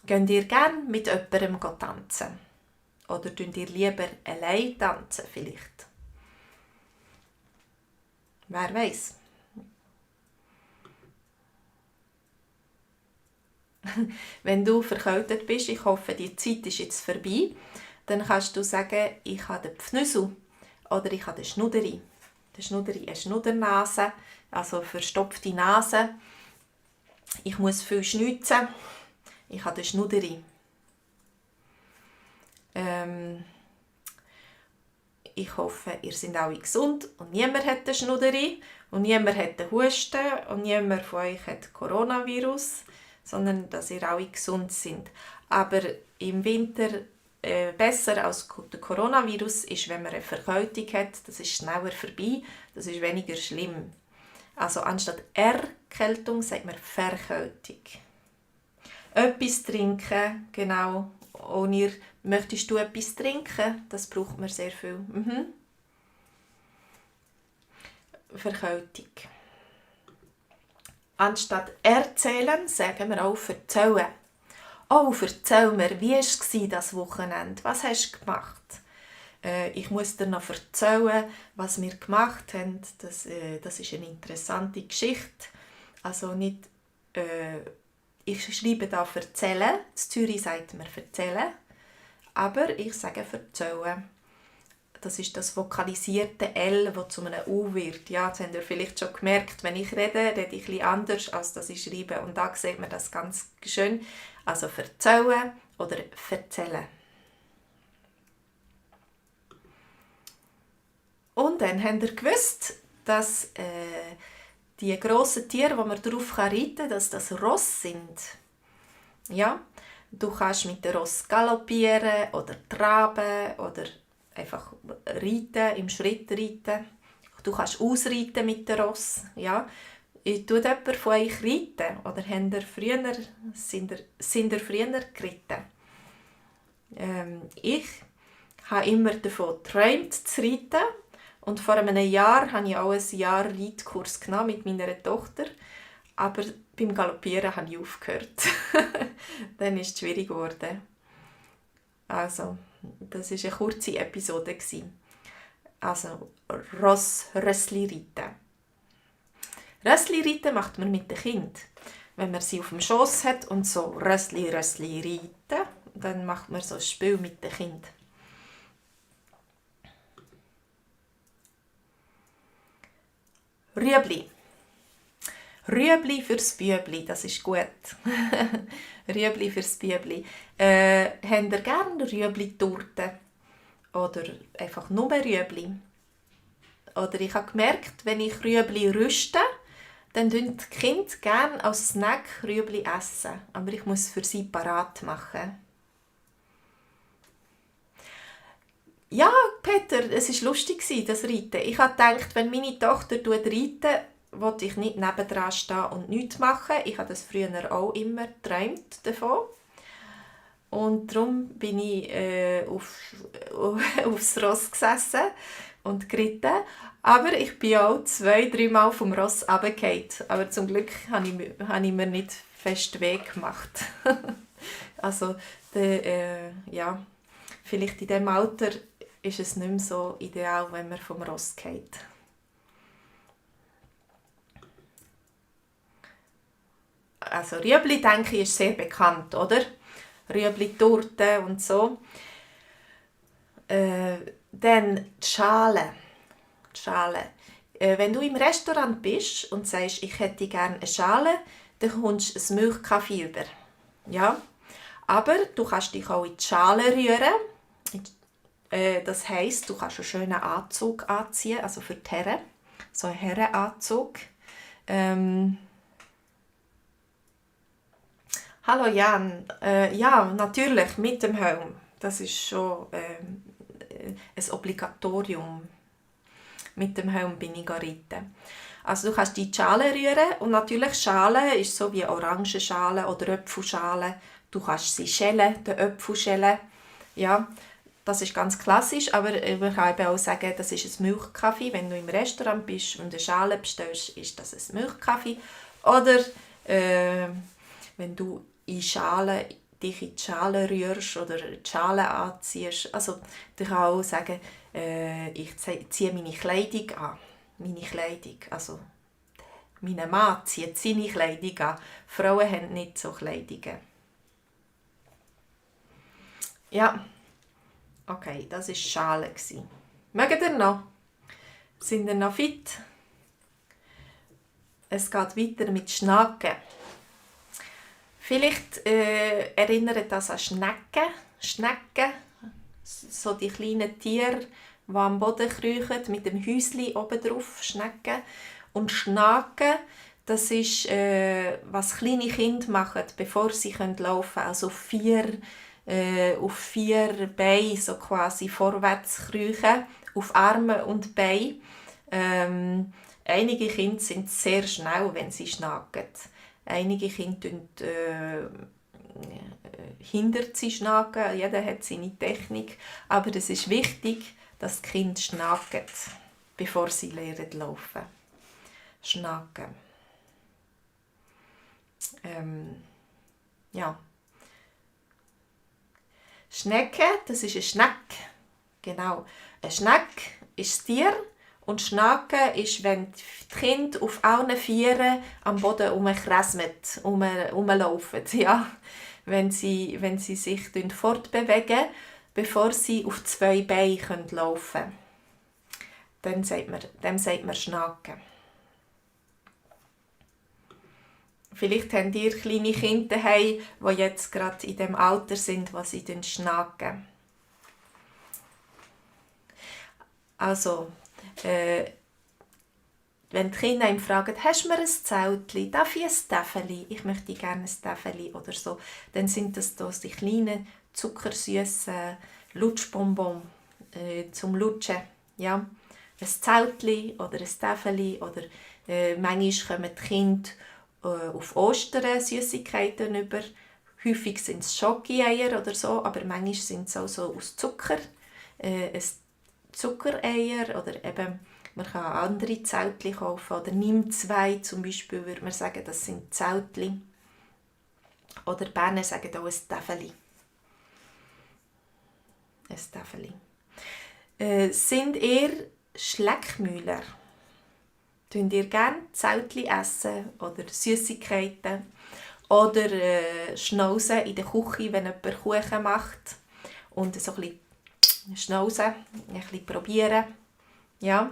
Geht ihr gerne mit jemandem tanzen? Oder tanzt ihr lieber allein tanzen vielleicht? Wer weiß? Wenn du verkältet bist, ich hoffe, die Zeit ist jetzt vorbei, dann kannst du sagen, ich habe den Pfnüssel oder ich habe den Schnuderi. Der Schnuderi, eine Schnuddernase, also verstopfte Nase. Ich muss viel schnitzen. Ich habe den Schnuderi. Ich hoffe, ihr seid alle gesund und niemand hat den Schnuderi und niemand hat den Husten und niemand von euch hat Coronavirus, sondern dass ihr alle gesund sind. Aber im Winter besser als der Coronavirus ist, wenn man eine Verkältung hat, das ist schneller vorbei, das ist weniger schlimm. Also anstatt Erkältung sagt man Verkältung. Etwas trinken, genau. Möchtest du etwas trinken? Das braucht man sehr viel. Verkältung. Anstatt erzählen, sagen wir auch erzählen. Oh, erzähl mir, wie war es das Wochenende? Was hast du gemacht? Ich muss dir noch erzählen, was wir gemacht haben. Das ist eine interessante Geschichte. Also nicht, ich schreibe da «erzählen». In Zürich sagt man «erzählen». Aber ich sage «erzählen». Das ist das vokalisierte L, das zu einem U wird. Ja, das habt ihr vielleicht schon gemerkt. Wenn ich rede ich etwas anders, als dass ich schreibe. Und da sieht man das ganz schön. Also «erzählen» oder «erzählen». Und dann habt ihr gewusst, dass die grossen Tiere, die man darauf reiten kann, dass das Ross sind. Ja, du kannst mit dem Ross galoppieren oder traben oder einfach reiten, im Schritt reiten. Du kannst ausreiten mit dem Ross. Ja. Tut jemand von euch reiten? Oder sind ihr früher geritten? Ich habe immer davon geträumt, zu reiten. Und vor einem Jahr habe ich auch ein Jahr Reitkurs genommen mit meiner Tochter. Aber beim Galoppieren habe ich aufgehört. Dann ist es schwierig geworden. Also, das war eine kurze Episode. Also, Rössli reiten. Rössli reiten macht man mit den Kindern. Wenn man sie auf dem Schoss hat und so Rössli reiten, dann macht man so ein Spiel mit den Kindern. Rüebli. Rüebli fürs Bübli, das ist gut. Rüebli fürs Bübli. Habt ihr gerne Rüebli-Torte? Oder einfach nur Rüebli? Oder ich habe gemerkt, wenn ich Rüebli rüste, dann essen die Kinder gerne als Snack Rüebli essen. Aber ich muss für sie parat machen. Ja, Peter, es war lustig, das Reiten. Ich habe gedacht, wenn meine Tochter reitet, wollte ich nicht nebendran stehen und nichts machen. Ich habe das früher auch immer geträumt davon. Und darum bin ich aufs Ross gesessen und geritten. Aber ich bin auch 2-3 Mal vom Ross runtergefallen. Aber zum Glück habe ich mir nicht fest weh gemacht. Also, ja, vielleicht in diesem Alter ist es nicht mehr so ideal, wenn man vom Ross fällt. Also Rüebli, denke ich, ist sehr bekannt, oder? Rüebli-Torte und so. Dann die Schale. Wenn du im Restaurant bist und sagst, ich hätte gerne eine Schale, dann kommst du ein Milchkaffee über. Ja? Aber du kannst dich auch in die Schale rühren. Das heisst, du kannst einen schönen Anzug anziehen, also für die Herren. So einen Herrenanzug. Hallo Jan, ja, natürlich, mit dem Helm. Das ist schon ein Obligatorium. Mit dem Helm bin ich reiten. Also du kannst die Schale rühren und natürlich Schale ist so wie Orangenschale oder Äpfelschale. Du kannst sie schälen, den Äpfel schälen. Ja, das ist ganz klassisch, aber man kann eben auch sagen, das ist ein Milchkaffee. Wenn du im Restaurant bist und eine Schale bestellst, ist das ein Milchkaffee. Oder wenn du dich in die Schale rührst oder die Schale anziehst. Also, du kannst auch sagen, ich ziehe meine Kleidung an. Meine Kleidung. Also, mein Mann zieht seine Kleidung an. Frauen haben nicht so Kleidungen. Ja, okay, das war Schale. Mögt ihr noch? Sind ihr noch fit? Es geht weiter mit Schnacken. Vielleicht erinnert das an Schnecken. Schnecken, so die kleinen Tiere, die am Boden kriechen, mit dem Häuschen oben drauf, Schnecken. Und Schnaken, das ist, was kleine Kinder machen, bevor sie laufen können. Also auf 4 Beinen so quasi vorwärts kriechen, auf Arme und Beine. Einige Kinder sind sehr schnell, wenn sie schnaken. Einige Kinder hindert sie schnaken, jeder hat seine Technik, aber es ist wichtig, dass die Kinder schnaken, bevor sie lernen laufen. Schnaken. Ja. Schnecke, das ist ein Schneck. Genau. Ein Schneck ist das Tier. Und Schnaken ist, wenn die Kinder auf allen 4 am Boden rumlaufen. Ja? Wenn sie sich fortbewegen, bevor sie auf 2 Beinen laufen können. Dem sagt man Schnaken. Vielleicht habt ihr kleine Kinder daheim, die jetzt gerade in dem Alter sind, wo sie schnaken. Also, wenn die Kinder ihn fragen, hast du mir ein Zeltli, darf ich ein Täfeli? Ich möchte gerne ein Täfeli oder so. Dann sind das die kleinen, zuckersüßen Lutschbonbon zum Lutschen. Ja? Ein Zeltli oder ein Täfeli. Oder manchmal kommen die Kinder auf Ostern Süßigkeiten über. Häufig sind es Schoki-Eier oder so, aber manchmal sind es auch so aus Zucker. Zuckereier oder eben, man kann andere Zeltli kaufen oder nimm 2 zum Beispiel, würde man sagen, das sind Zeltli. Oder die Berner sagen auch ein Täfeli. Ein Täfeli. Sind ihr Schleckmühler? Tun ihr gerne Zeltli essen oder Süßigkeiten? Oder schnauzen in der Küche, wenn jemand Kuchen macht und so ein bisschen schnauzen, ein bisschen probieren. Ja.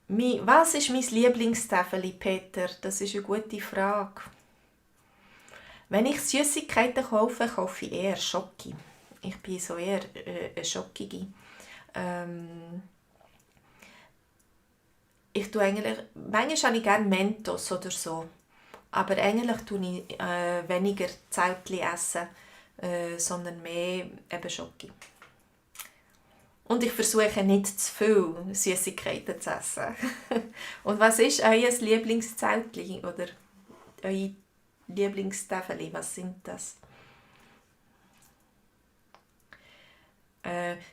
Was ist mein Lieblingstäfeli, Peter? Das ist eine gute Frage. Wenn ich Süßigkeiten kaufe, kaufe ich eher Schoki. Ich bin so eher eine Schokige. ich tue eigentlich, manchmal habe ich gerne Mentos oder so, aber eigentlich tue ich weniger Zeltli essen, sondern mehr eben Schoki. Und ich versuche nicht zu viel Süßigkeiten zu essen. Und was ist euer Lieblingszeltli oder eure Lieblingstäfeli? Was sind das?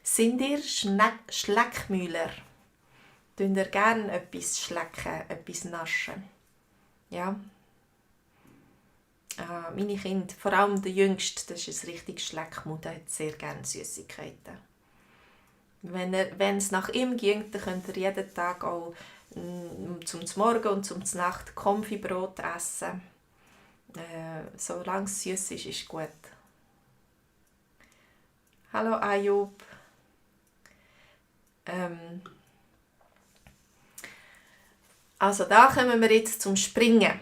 Sind ihr Schleckmühler? Tun ihr gerne etwas schlecken, etwas naschen? Ja. Meine Kinder, vor allem der Jüngste, das ist ein richtig Schleckmund, der hat sehr gerne Süßigkeiten. Wenn es nach ihm ging, dann könnt ihr jeden Tag auch zum Morgen und zum Nacht Konfibrot essen. Solange es süß ist, ist gut. Hallo Ayub. Also da kommen wir jetzt zum Springen.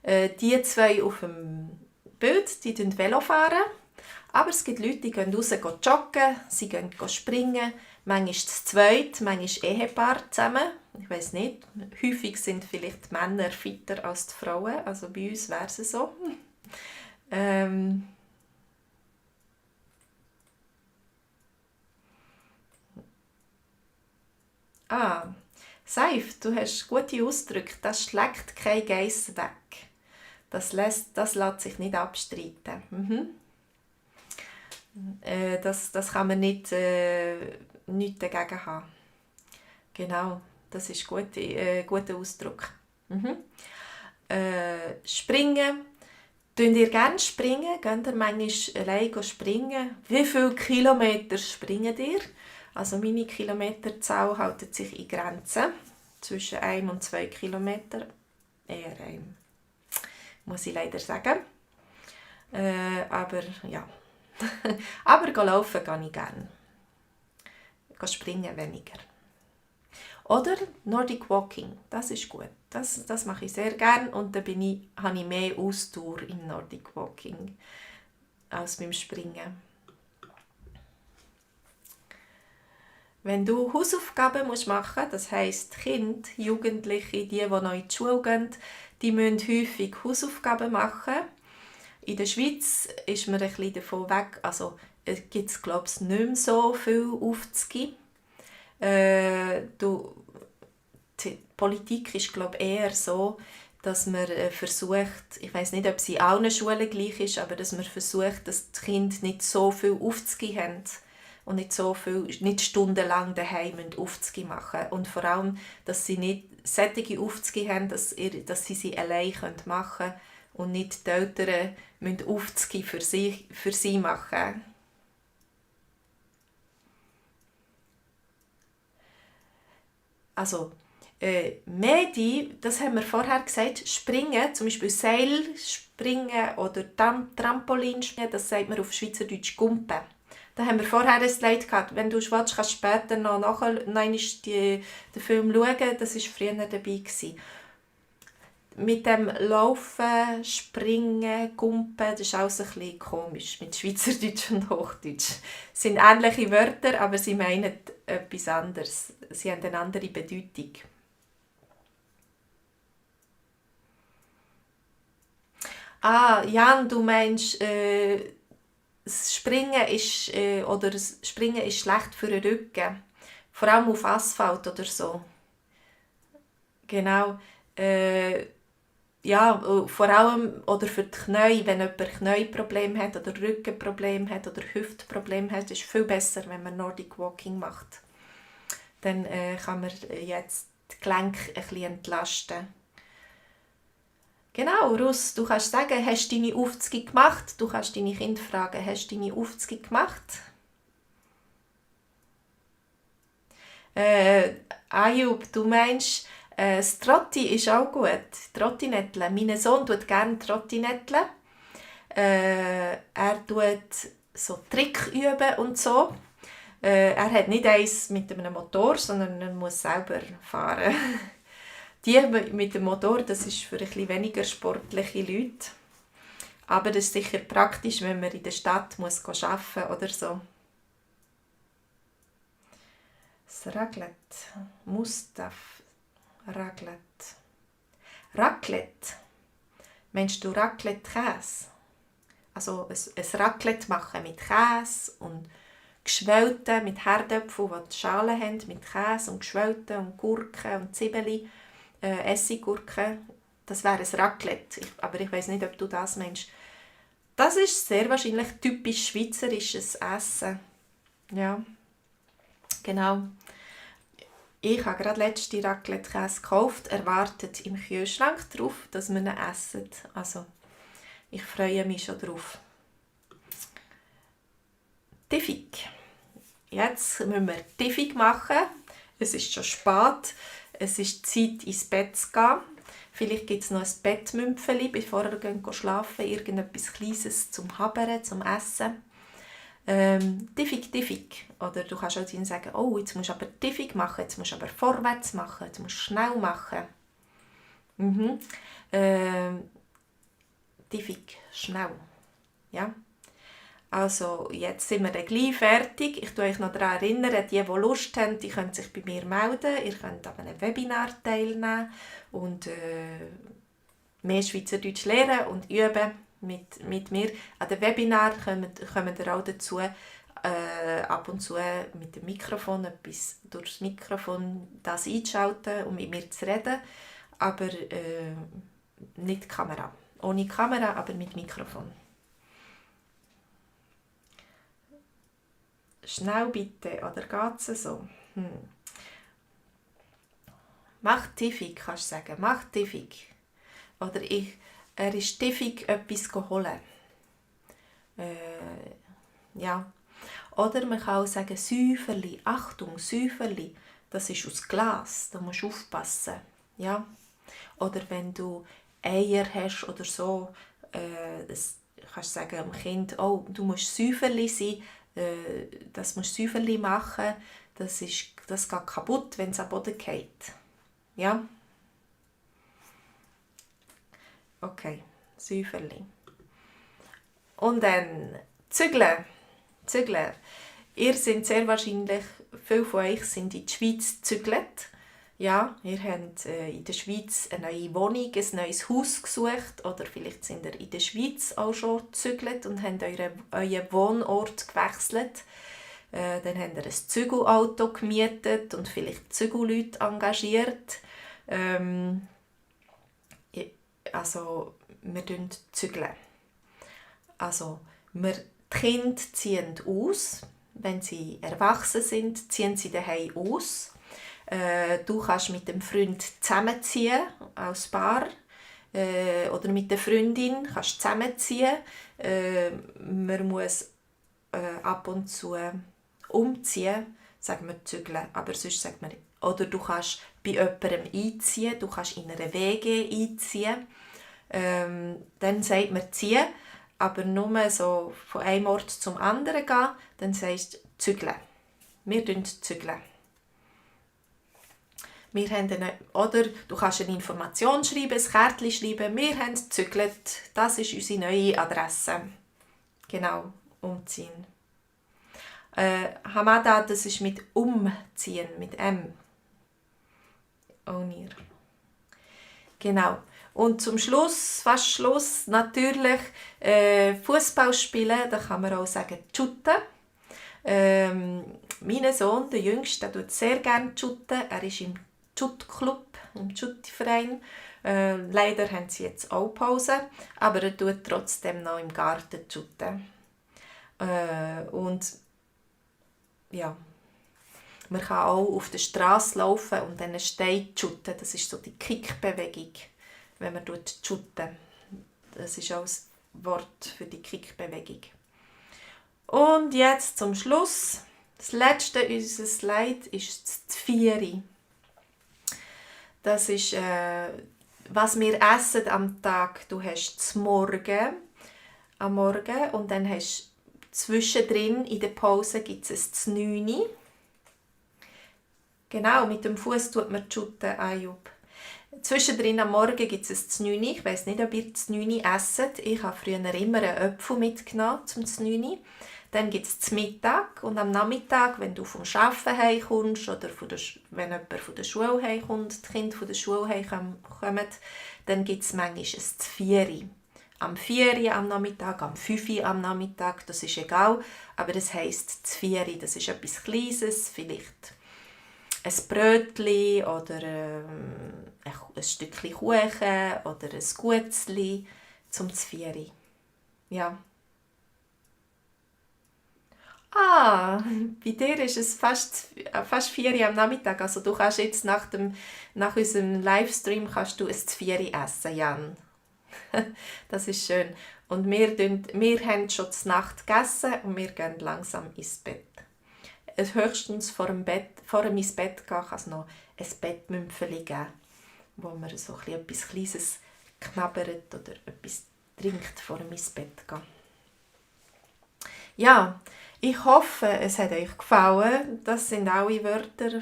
Die zwei auf dem Bild, die fahren Velo. Aber es gibt Leute, die gehen raus joggen, sie gehen springen. Manchmal zu zweit, manchmal Ehepaar zusammen. Ich weiss nicht. Häufig sind vielleicht die Männer fitter als die Frauen. Also bei uns wäre es so. Seif, du hast gute Ausdrücke. Das schlägt kein Geiss weg. Das lässt sich nicht abstreiten. Das kann man nichts dagegen haben. Genau, das ist ein guter Ausdruck. Springen. Springt ihr gerne springen? Geht ihr manchmal alleine springen? Wie viele Kilometer springt ihr? Also meine Kilometerzahl hält sich in Grenzen. Zwischen 1 und 2 Kilometer. Eher 1. Muss ich leider sagen. Aber ja. Aber laufen gehe ich gerne. Springen weniger. Oder Nordic Walking, das ist gut. Das mache ich sehr gerne und da habe ich mehr Ausdauer im Nordic Walking als beim Springen. Wenn du Hausaufgaben machen musst, das heisst Kinder, Jugendliche, die noch in die Schule gehen, die müssen häufig Hausaufgaben machen. In der Schweiz ist man ein bisschen davon weg, also gibt es glaube ich nicht mehr so viel aufzugeben. Die Politik ist glaube ich eher so, dass man versucht, ich weiß nicht, ob es in allen Schulen gleich ist, aber dass man versucht, dass die Kinder nicht so viel aufzugeben haben und nicht stundenlang daheim aufzugeben machen. Und vor allem, dass sie nicht solche aufzugeben haben, dass sie sie allein machen können und nicht die Eltern aufzugeben für sie machen. Also, Medi, das haben wir vorher gesagt, springen, zum Beispiel Seilspringen oder Trampolinspringen, das sagt man auf Schweizerdeutsch Gumpen. Da haben wir vorher ein Slide gehabt. Wenn du willst, kannst du später noch den Film schauen, das war früher dabei gewesen. Mit dem Laufen, Springen, Gumpen, das ist alles ein bisschen komisch mit Schweizerdeutsch und Hochdeutsch. Es sind ähnliche Wörter, aber sie meinen etwas anderes. Sie haben eine andere Bedeutung. Jan, du meinst, das Springen ist schlecht für den Rücken. Vor allem auf Asphalt oder so. Genau. Vor allem oder für die Knie, wenn jemand Knieprobleme hat oder Rückenprobleme hat oder Hüftprobleme hat, ist es viel besser, wenn man Nordic Walking macht. Dann kann man jetzt die Gelenke ein bisschen entlasten. Genau, Russ, du kannst sagen, hast du deine Aufzüge gemacht? Du kannst deine Kinder fragen, hast du deine Aufzüge gemacht? Ayub, du meinst, das Trotti ist auch gut, Trottinetteln. Mein Sohn tut gerne Trottinetteln. Er tut so Trick üben und so. Er hat nicht eins mit einem Motor, sondern er muss selber fahren. Die mit dem Motor, das ist für ein bisschen weniger sportliche Leute. Aber das ist sicher praktisch, wenn man in der Stadt arbeiten muss oder so. Es regnet. Mustaf. Raclette. Raclette. Meinst du Raclette-Käse? Also ein Raclette machen mit Käse und Geschwellten, mit Herdöpfeln, die Schalen haben, mit Käse und Geschwellten und Gurken und Zwiebeln, Essiggurken. Das wäre ein Raclette. Aber ich weiss nicht, ob du das meinst. Das ist sehr wahrscheinlich typisch schweizerisches Essen. Ja, genau. Ich habe gerade letzte Raclette-Käse gekauft, erwartet im Kühlschrank darauf, dass wir ihn essen. Also, ich freue mich schon drauf. Tiffig. Jetzt müssen wir Tiffig machen. Es ist schon spät. Es ist Zeit, ins Bett zu gehen. Vielleicht gibt es noch ein Bettmümpfeli, bevor ihr schlafen geht. Irgendetwas Kleines zum Habern, zum Essen. Tiffig. Oder du kannst auch sagen, oh, jetzt musst du aber tiffig machen, jetzt musst du aber vorwärts machen, jetzt musst du schnell machen. Tiffig, schnell. Ja? Also, jetzt sind wir dann gleich fertig. Ich erinnere euch noch daran, die Lust haben, die können sich bei mir melden. Ihr könnt an einem Webinar teilnehmen und mehr Schweizerdeutsch lernen und üben mit mir. An den Webinar kommen ihr auch dazu, ab und zu mit dem Mikrofon etwas durchs Mikrofon das einzuschalten und mit mir zu reden. Aber nicht Kamera. Ohne Kamera, aber mit Mikrofon. Schnell bitte, oder geht es so? Mach tiefig, kannst du sagen. Mach tiefig. Oder er ist tiefig etwas holen. Ja. Oder man kann auch sagen, Säuferli. Achtung, Säuferli. Das ist aus Glas. Da musst du aufpassen. Ja. Oder wenn du Eier hast oder so, das kannst du sagen dem Kind, oh, du musst Säuferli sein. Das musst du Säuferli machen, das geht kaputt, wenn es am Boden geht. Ja? Okay, Säuferli. Und dann Zügler. Ihr seid sehr wahrscheinlich, viele von euch sind in die Schweiz gezügelt. Ja, ihr habt in der Schweiz eine neue Wohnung, ein neues Haus gesucht oder vielleicht sind ihr in der Schweiz auch schon gezügelt und habt euren Wohnort gewechselt. Dann habt ihr ein Zügelauto gemietet und vielleicht Zügelleute engagiert. Also, wir zügeln. Also, die Kinder ziehen aus. Wenn sie erwachsen sind, ziehen sie daheim aus. Du kannst mit dem Freund zusammenziehen als Paar oder mit der Freundin kannst zusammenziehen. Man muss ab und zu umziehen, sagen wir zügeln, aber sonst sagt man, oder du kannst bei jemandem einziehen, du kannst in einer WG einziehen. Dann sagt man ziehen, aber nur so von einem Ort zum anderen gehen, dann sagst du zügeln. Wir zügeln. Wir haben oder du kannst eine Information schreiben, ein Kärtchen schreiben. Wir haben gezügelt. Das ist unsere neue Adresse. Genau, umziehen. Hamada, das ist mit umziehen, mit M. Onir. Genau. Und zum Schluss, fast Schluss, natürlich Fußball spielen. Da kann man auch sagen, shooten. Mein Sohn, der Jüngste, der tut sehr gerne shooten. Er ist im Schuttclub, im Schuttverein. Leider haben sie jetzt auch Pause, aber er tut trotzdem noch im Garten schutten. Und ja, man kann auch auf der Straße laufen und dann steht schutten. Das ist so die Kickbewegung, wenn man schutten. Das ist auch das Wort für die Kickbewegung. Und jetzt zum Schluss. Das letzte unser Slide ist das Vieri. Das ist, was wir essen am Tag. Du hast das Morgen, am Morgen und dann hast du zwischendrin in der Pause gibt es das 9. Genau, mit dem Fuß tut man shooten, Ayub. Zwischendrin am Morgen gibt es das 9. Ich weiss nicht, ob ihr das 9 esst. Ich habe früher immer einen Apfel mitgenommen zum 9. Dann gibt es Mittag und am Nachmittag, wenn du vom Arbeiten heimkommst oder wenn jemand von der Schule heimkommt, die Kinder von der Schule heimkommen, dann gibt es manchmal ein Zvieri. Am 4 Uhr am Nachmittag, am 5 Uhr am Nachmittag, das ist egal, aber das heisst Zvieri, das ist etwas Kleines, vielleicht ein Brötchen oder ein Stückchen Kuchen oder ein Gutzli zum Zvieri. Ja. Bei dir ist es fast 4 Uhr am Nachmittag. Also du kannst jetzt nach unserem Livestream kannst du ein Zvieri essen, Jan. Das ist schön. Und wir haben schon zur Nacht gegessen und wir gehen langsam ins Bett. Höchstens vor dem ins Bett gehen kann es noch ein Bettmümpfeli geben, wo man so etwas Kleines knabbert oder etwas trinkt vor dem ins Bett gehen. Ja, ich hoffe, es hat euch gefallen. Das sind alle Wörter,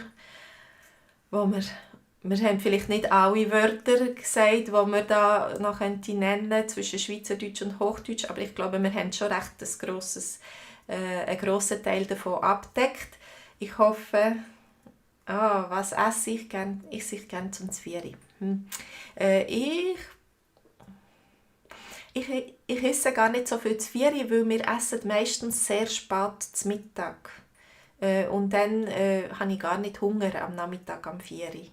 wo wir haben vielleicht nicht alle Wörter gesagt, die man da noch nennen könnte, zwischen Schweizerdeutsch und Hochdeutsch, aber ich glaube, wir haben schon recht einen grossen Teil davon abdeckt. Ich hoffe, was esse ich gerne? Ich esse gerne zum Zvieri. Ich esse gar nicht so viel Zvieri, weil wir essen meistens sehr spät zum Mittag. Und dann habe ich gar nicht Hunger am Nachmittag am 4 Uhr.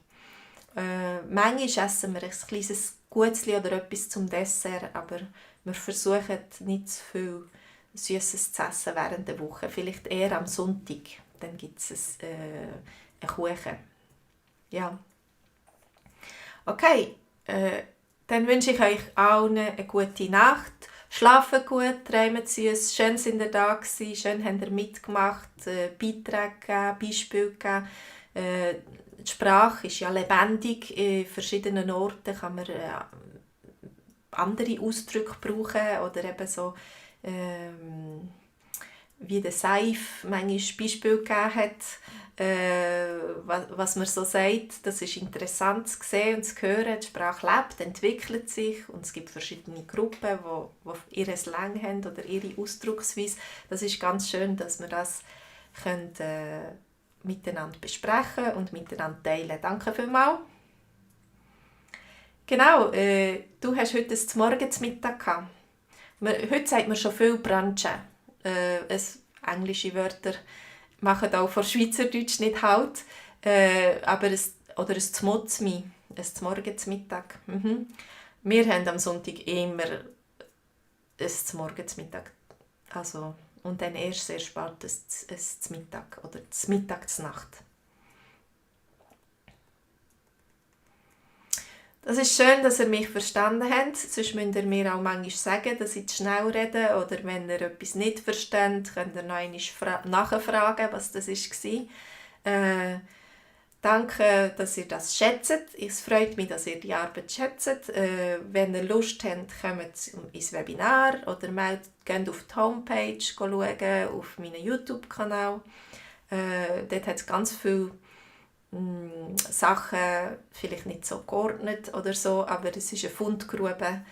Manchmal essen wir ein kleines Gutzli oder etwas zum Dessert, aber wir versuchen nicht zu viel Süßes zu essen während der Woche. Vielleicht eher am Sonntag, dann gibt es einen Kuchen. Ja. Okay, dann wünsche ich euch allen eine gute Nacht. Schlafen gut, träumt süß, schön sind ihr da gewesen, schön habt ihr mitgemacht, Beiträge gegeben, Beispiele gegeben. Die Sprache ist ja lebendig, in verschiedenen Orten kann man andere Ausdrücke brauchen oder eben so wie der Seif manchmal Beispiele gegeben hat, was man so sagt. Das ist interessant zu sehen und zu hören. Die Sprache lebt, entwickelt sich und es gibt verschiedene Gruppen, die ihr Slang haben oder ihre Ausdrucksweise. Das ist ganz schön, dass wir das miteinander besprechen und miteinander teilen. Danke vielmals. Genau, du hast heute das Morgen zum Mittag gehabt. Heute sagt man schon viel Brunchen. Englische Wörter machen auch vor Schweizerdeutsch nicht Halt. Aber oder ein Zmotzmi, ein Morgen zum Mittag. Wir haben am Sonntag immer ein Morgen zum Mittag. Also, und dann erst sehr spät ein Mittag oder das Mittag zur Nacht. Das ist schön, dass ihr mich verstanden habt. Sonst müsst ihr mir auch manchmal sagen, dass ich zu schnell rede. Oder wenn ihr etwas nicht versteht, könnt ihr noch einmal nachfragen, was das war. Danke, dass ihr das schätzt. Es freut mich, dass ihr die Arbeit schätzt. Wenn ihr Lust habt, kommt ins Webinar oder geht auf die Homepage schauen, auf meinen YouTube-Kanal. Dort hat es ganz viele Sachen, vielleicht nicht so geordnet oder so, aber es ist eine Fundgrube.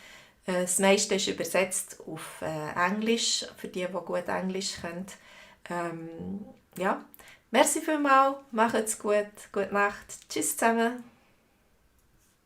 Das meiste ist übersetzt auf Englisch, für die gut Englisch können. Ja. Merci vielmals, macht's gut, gute Nacht, tschüss zusammen.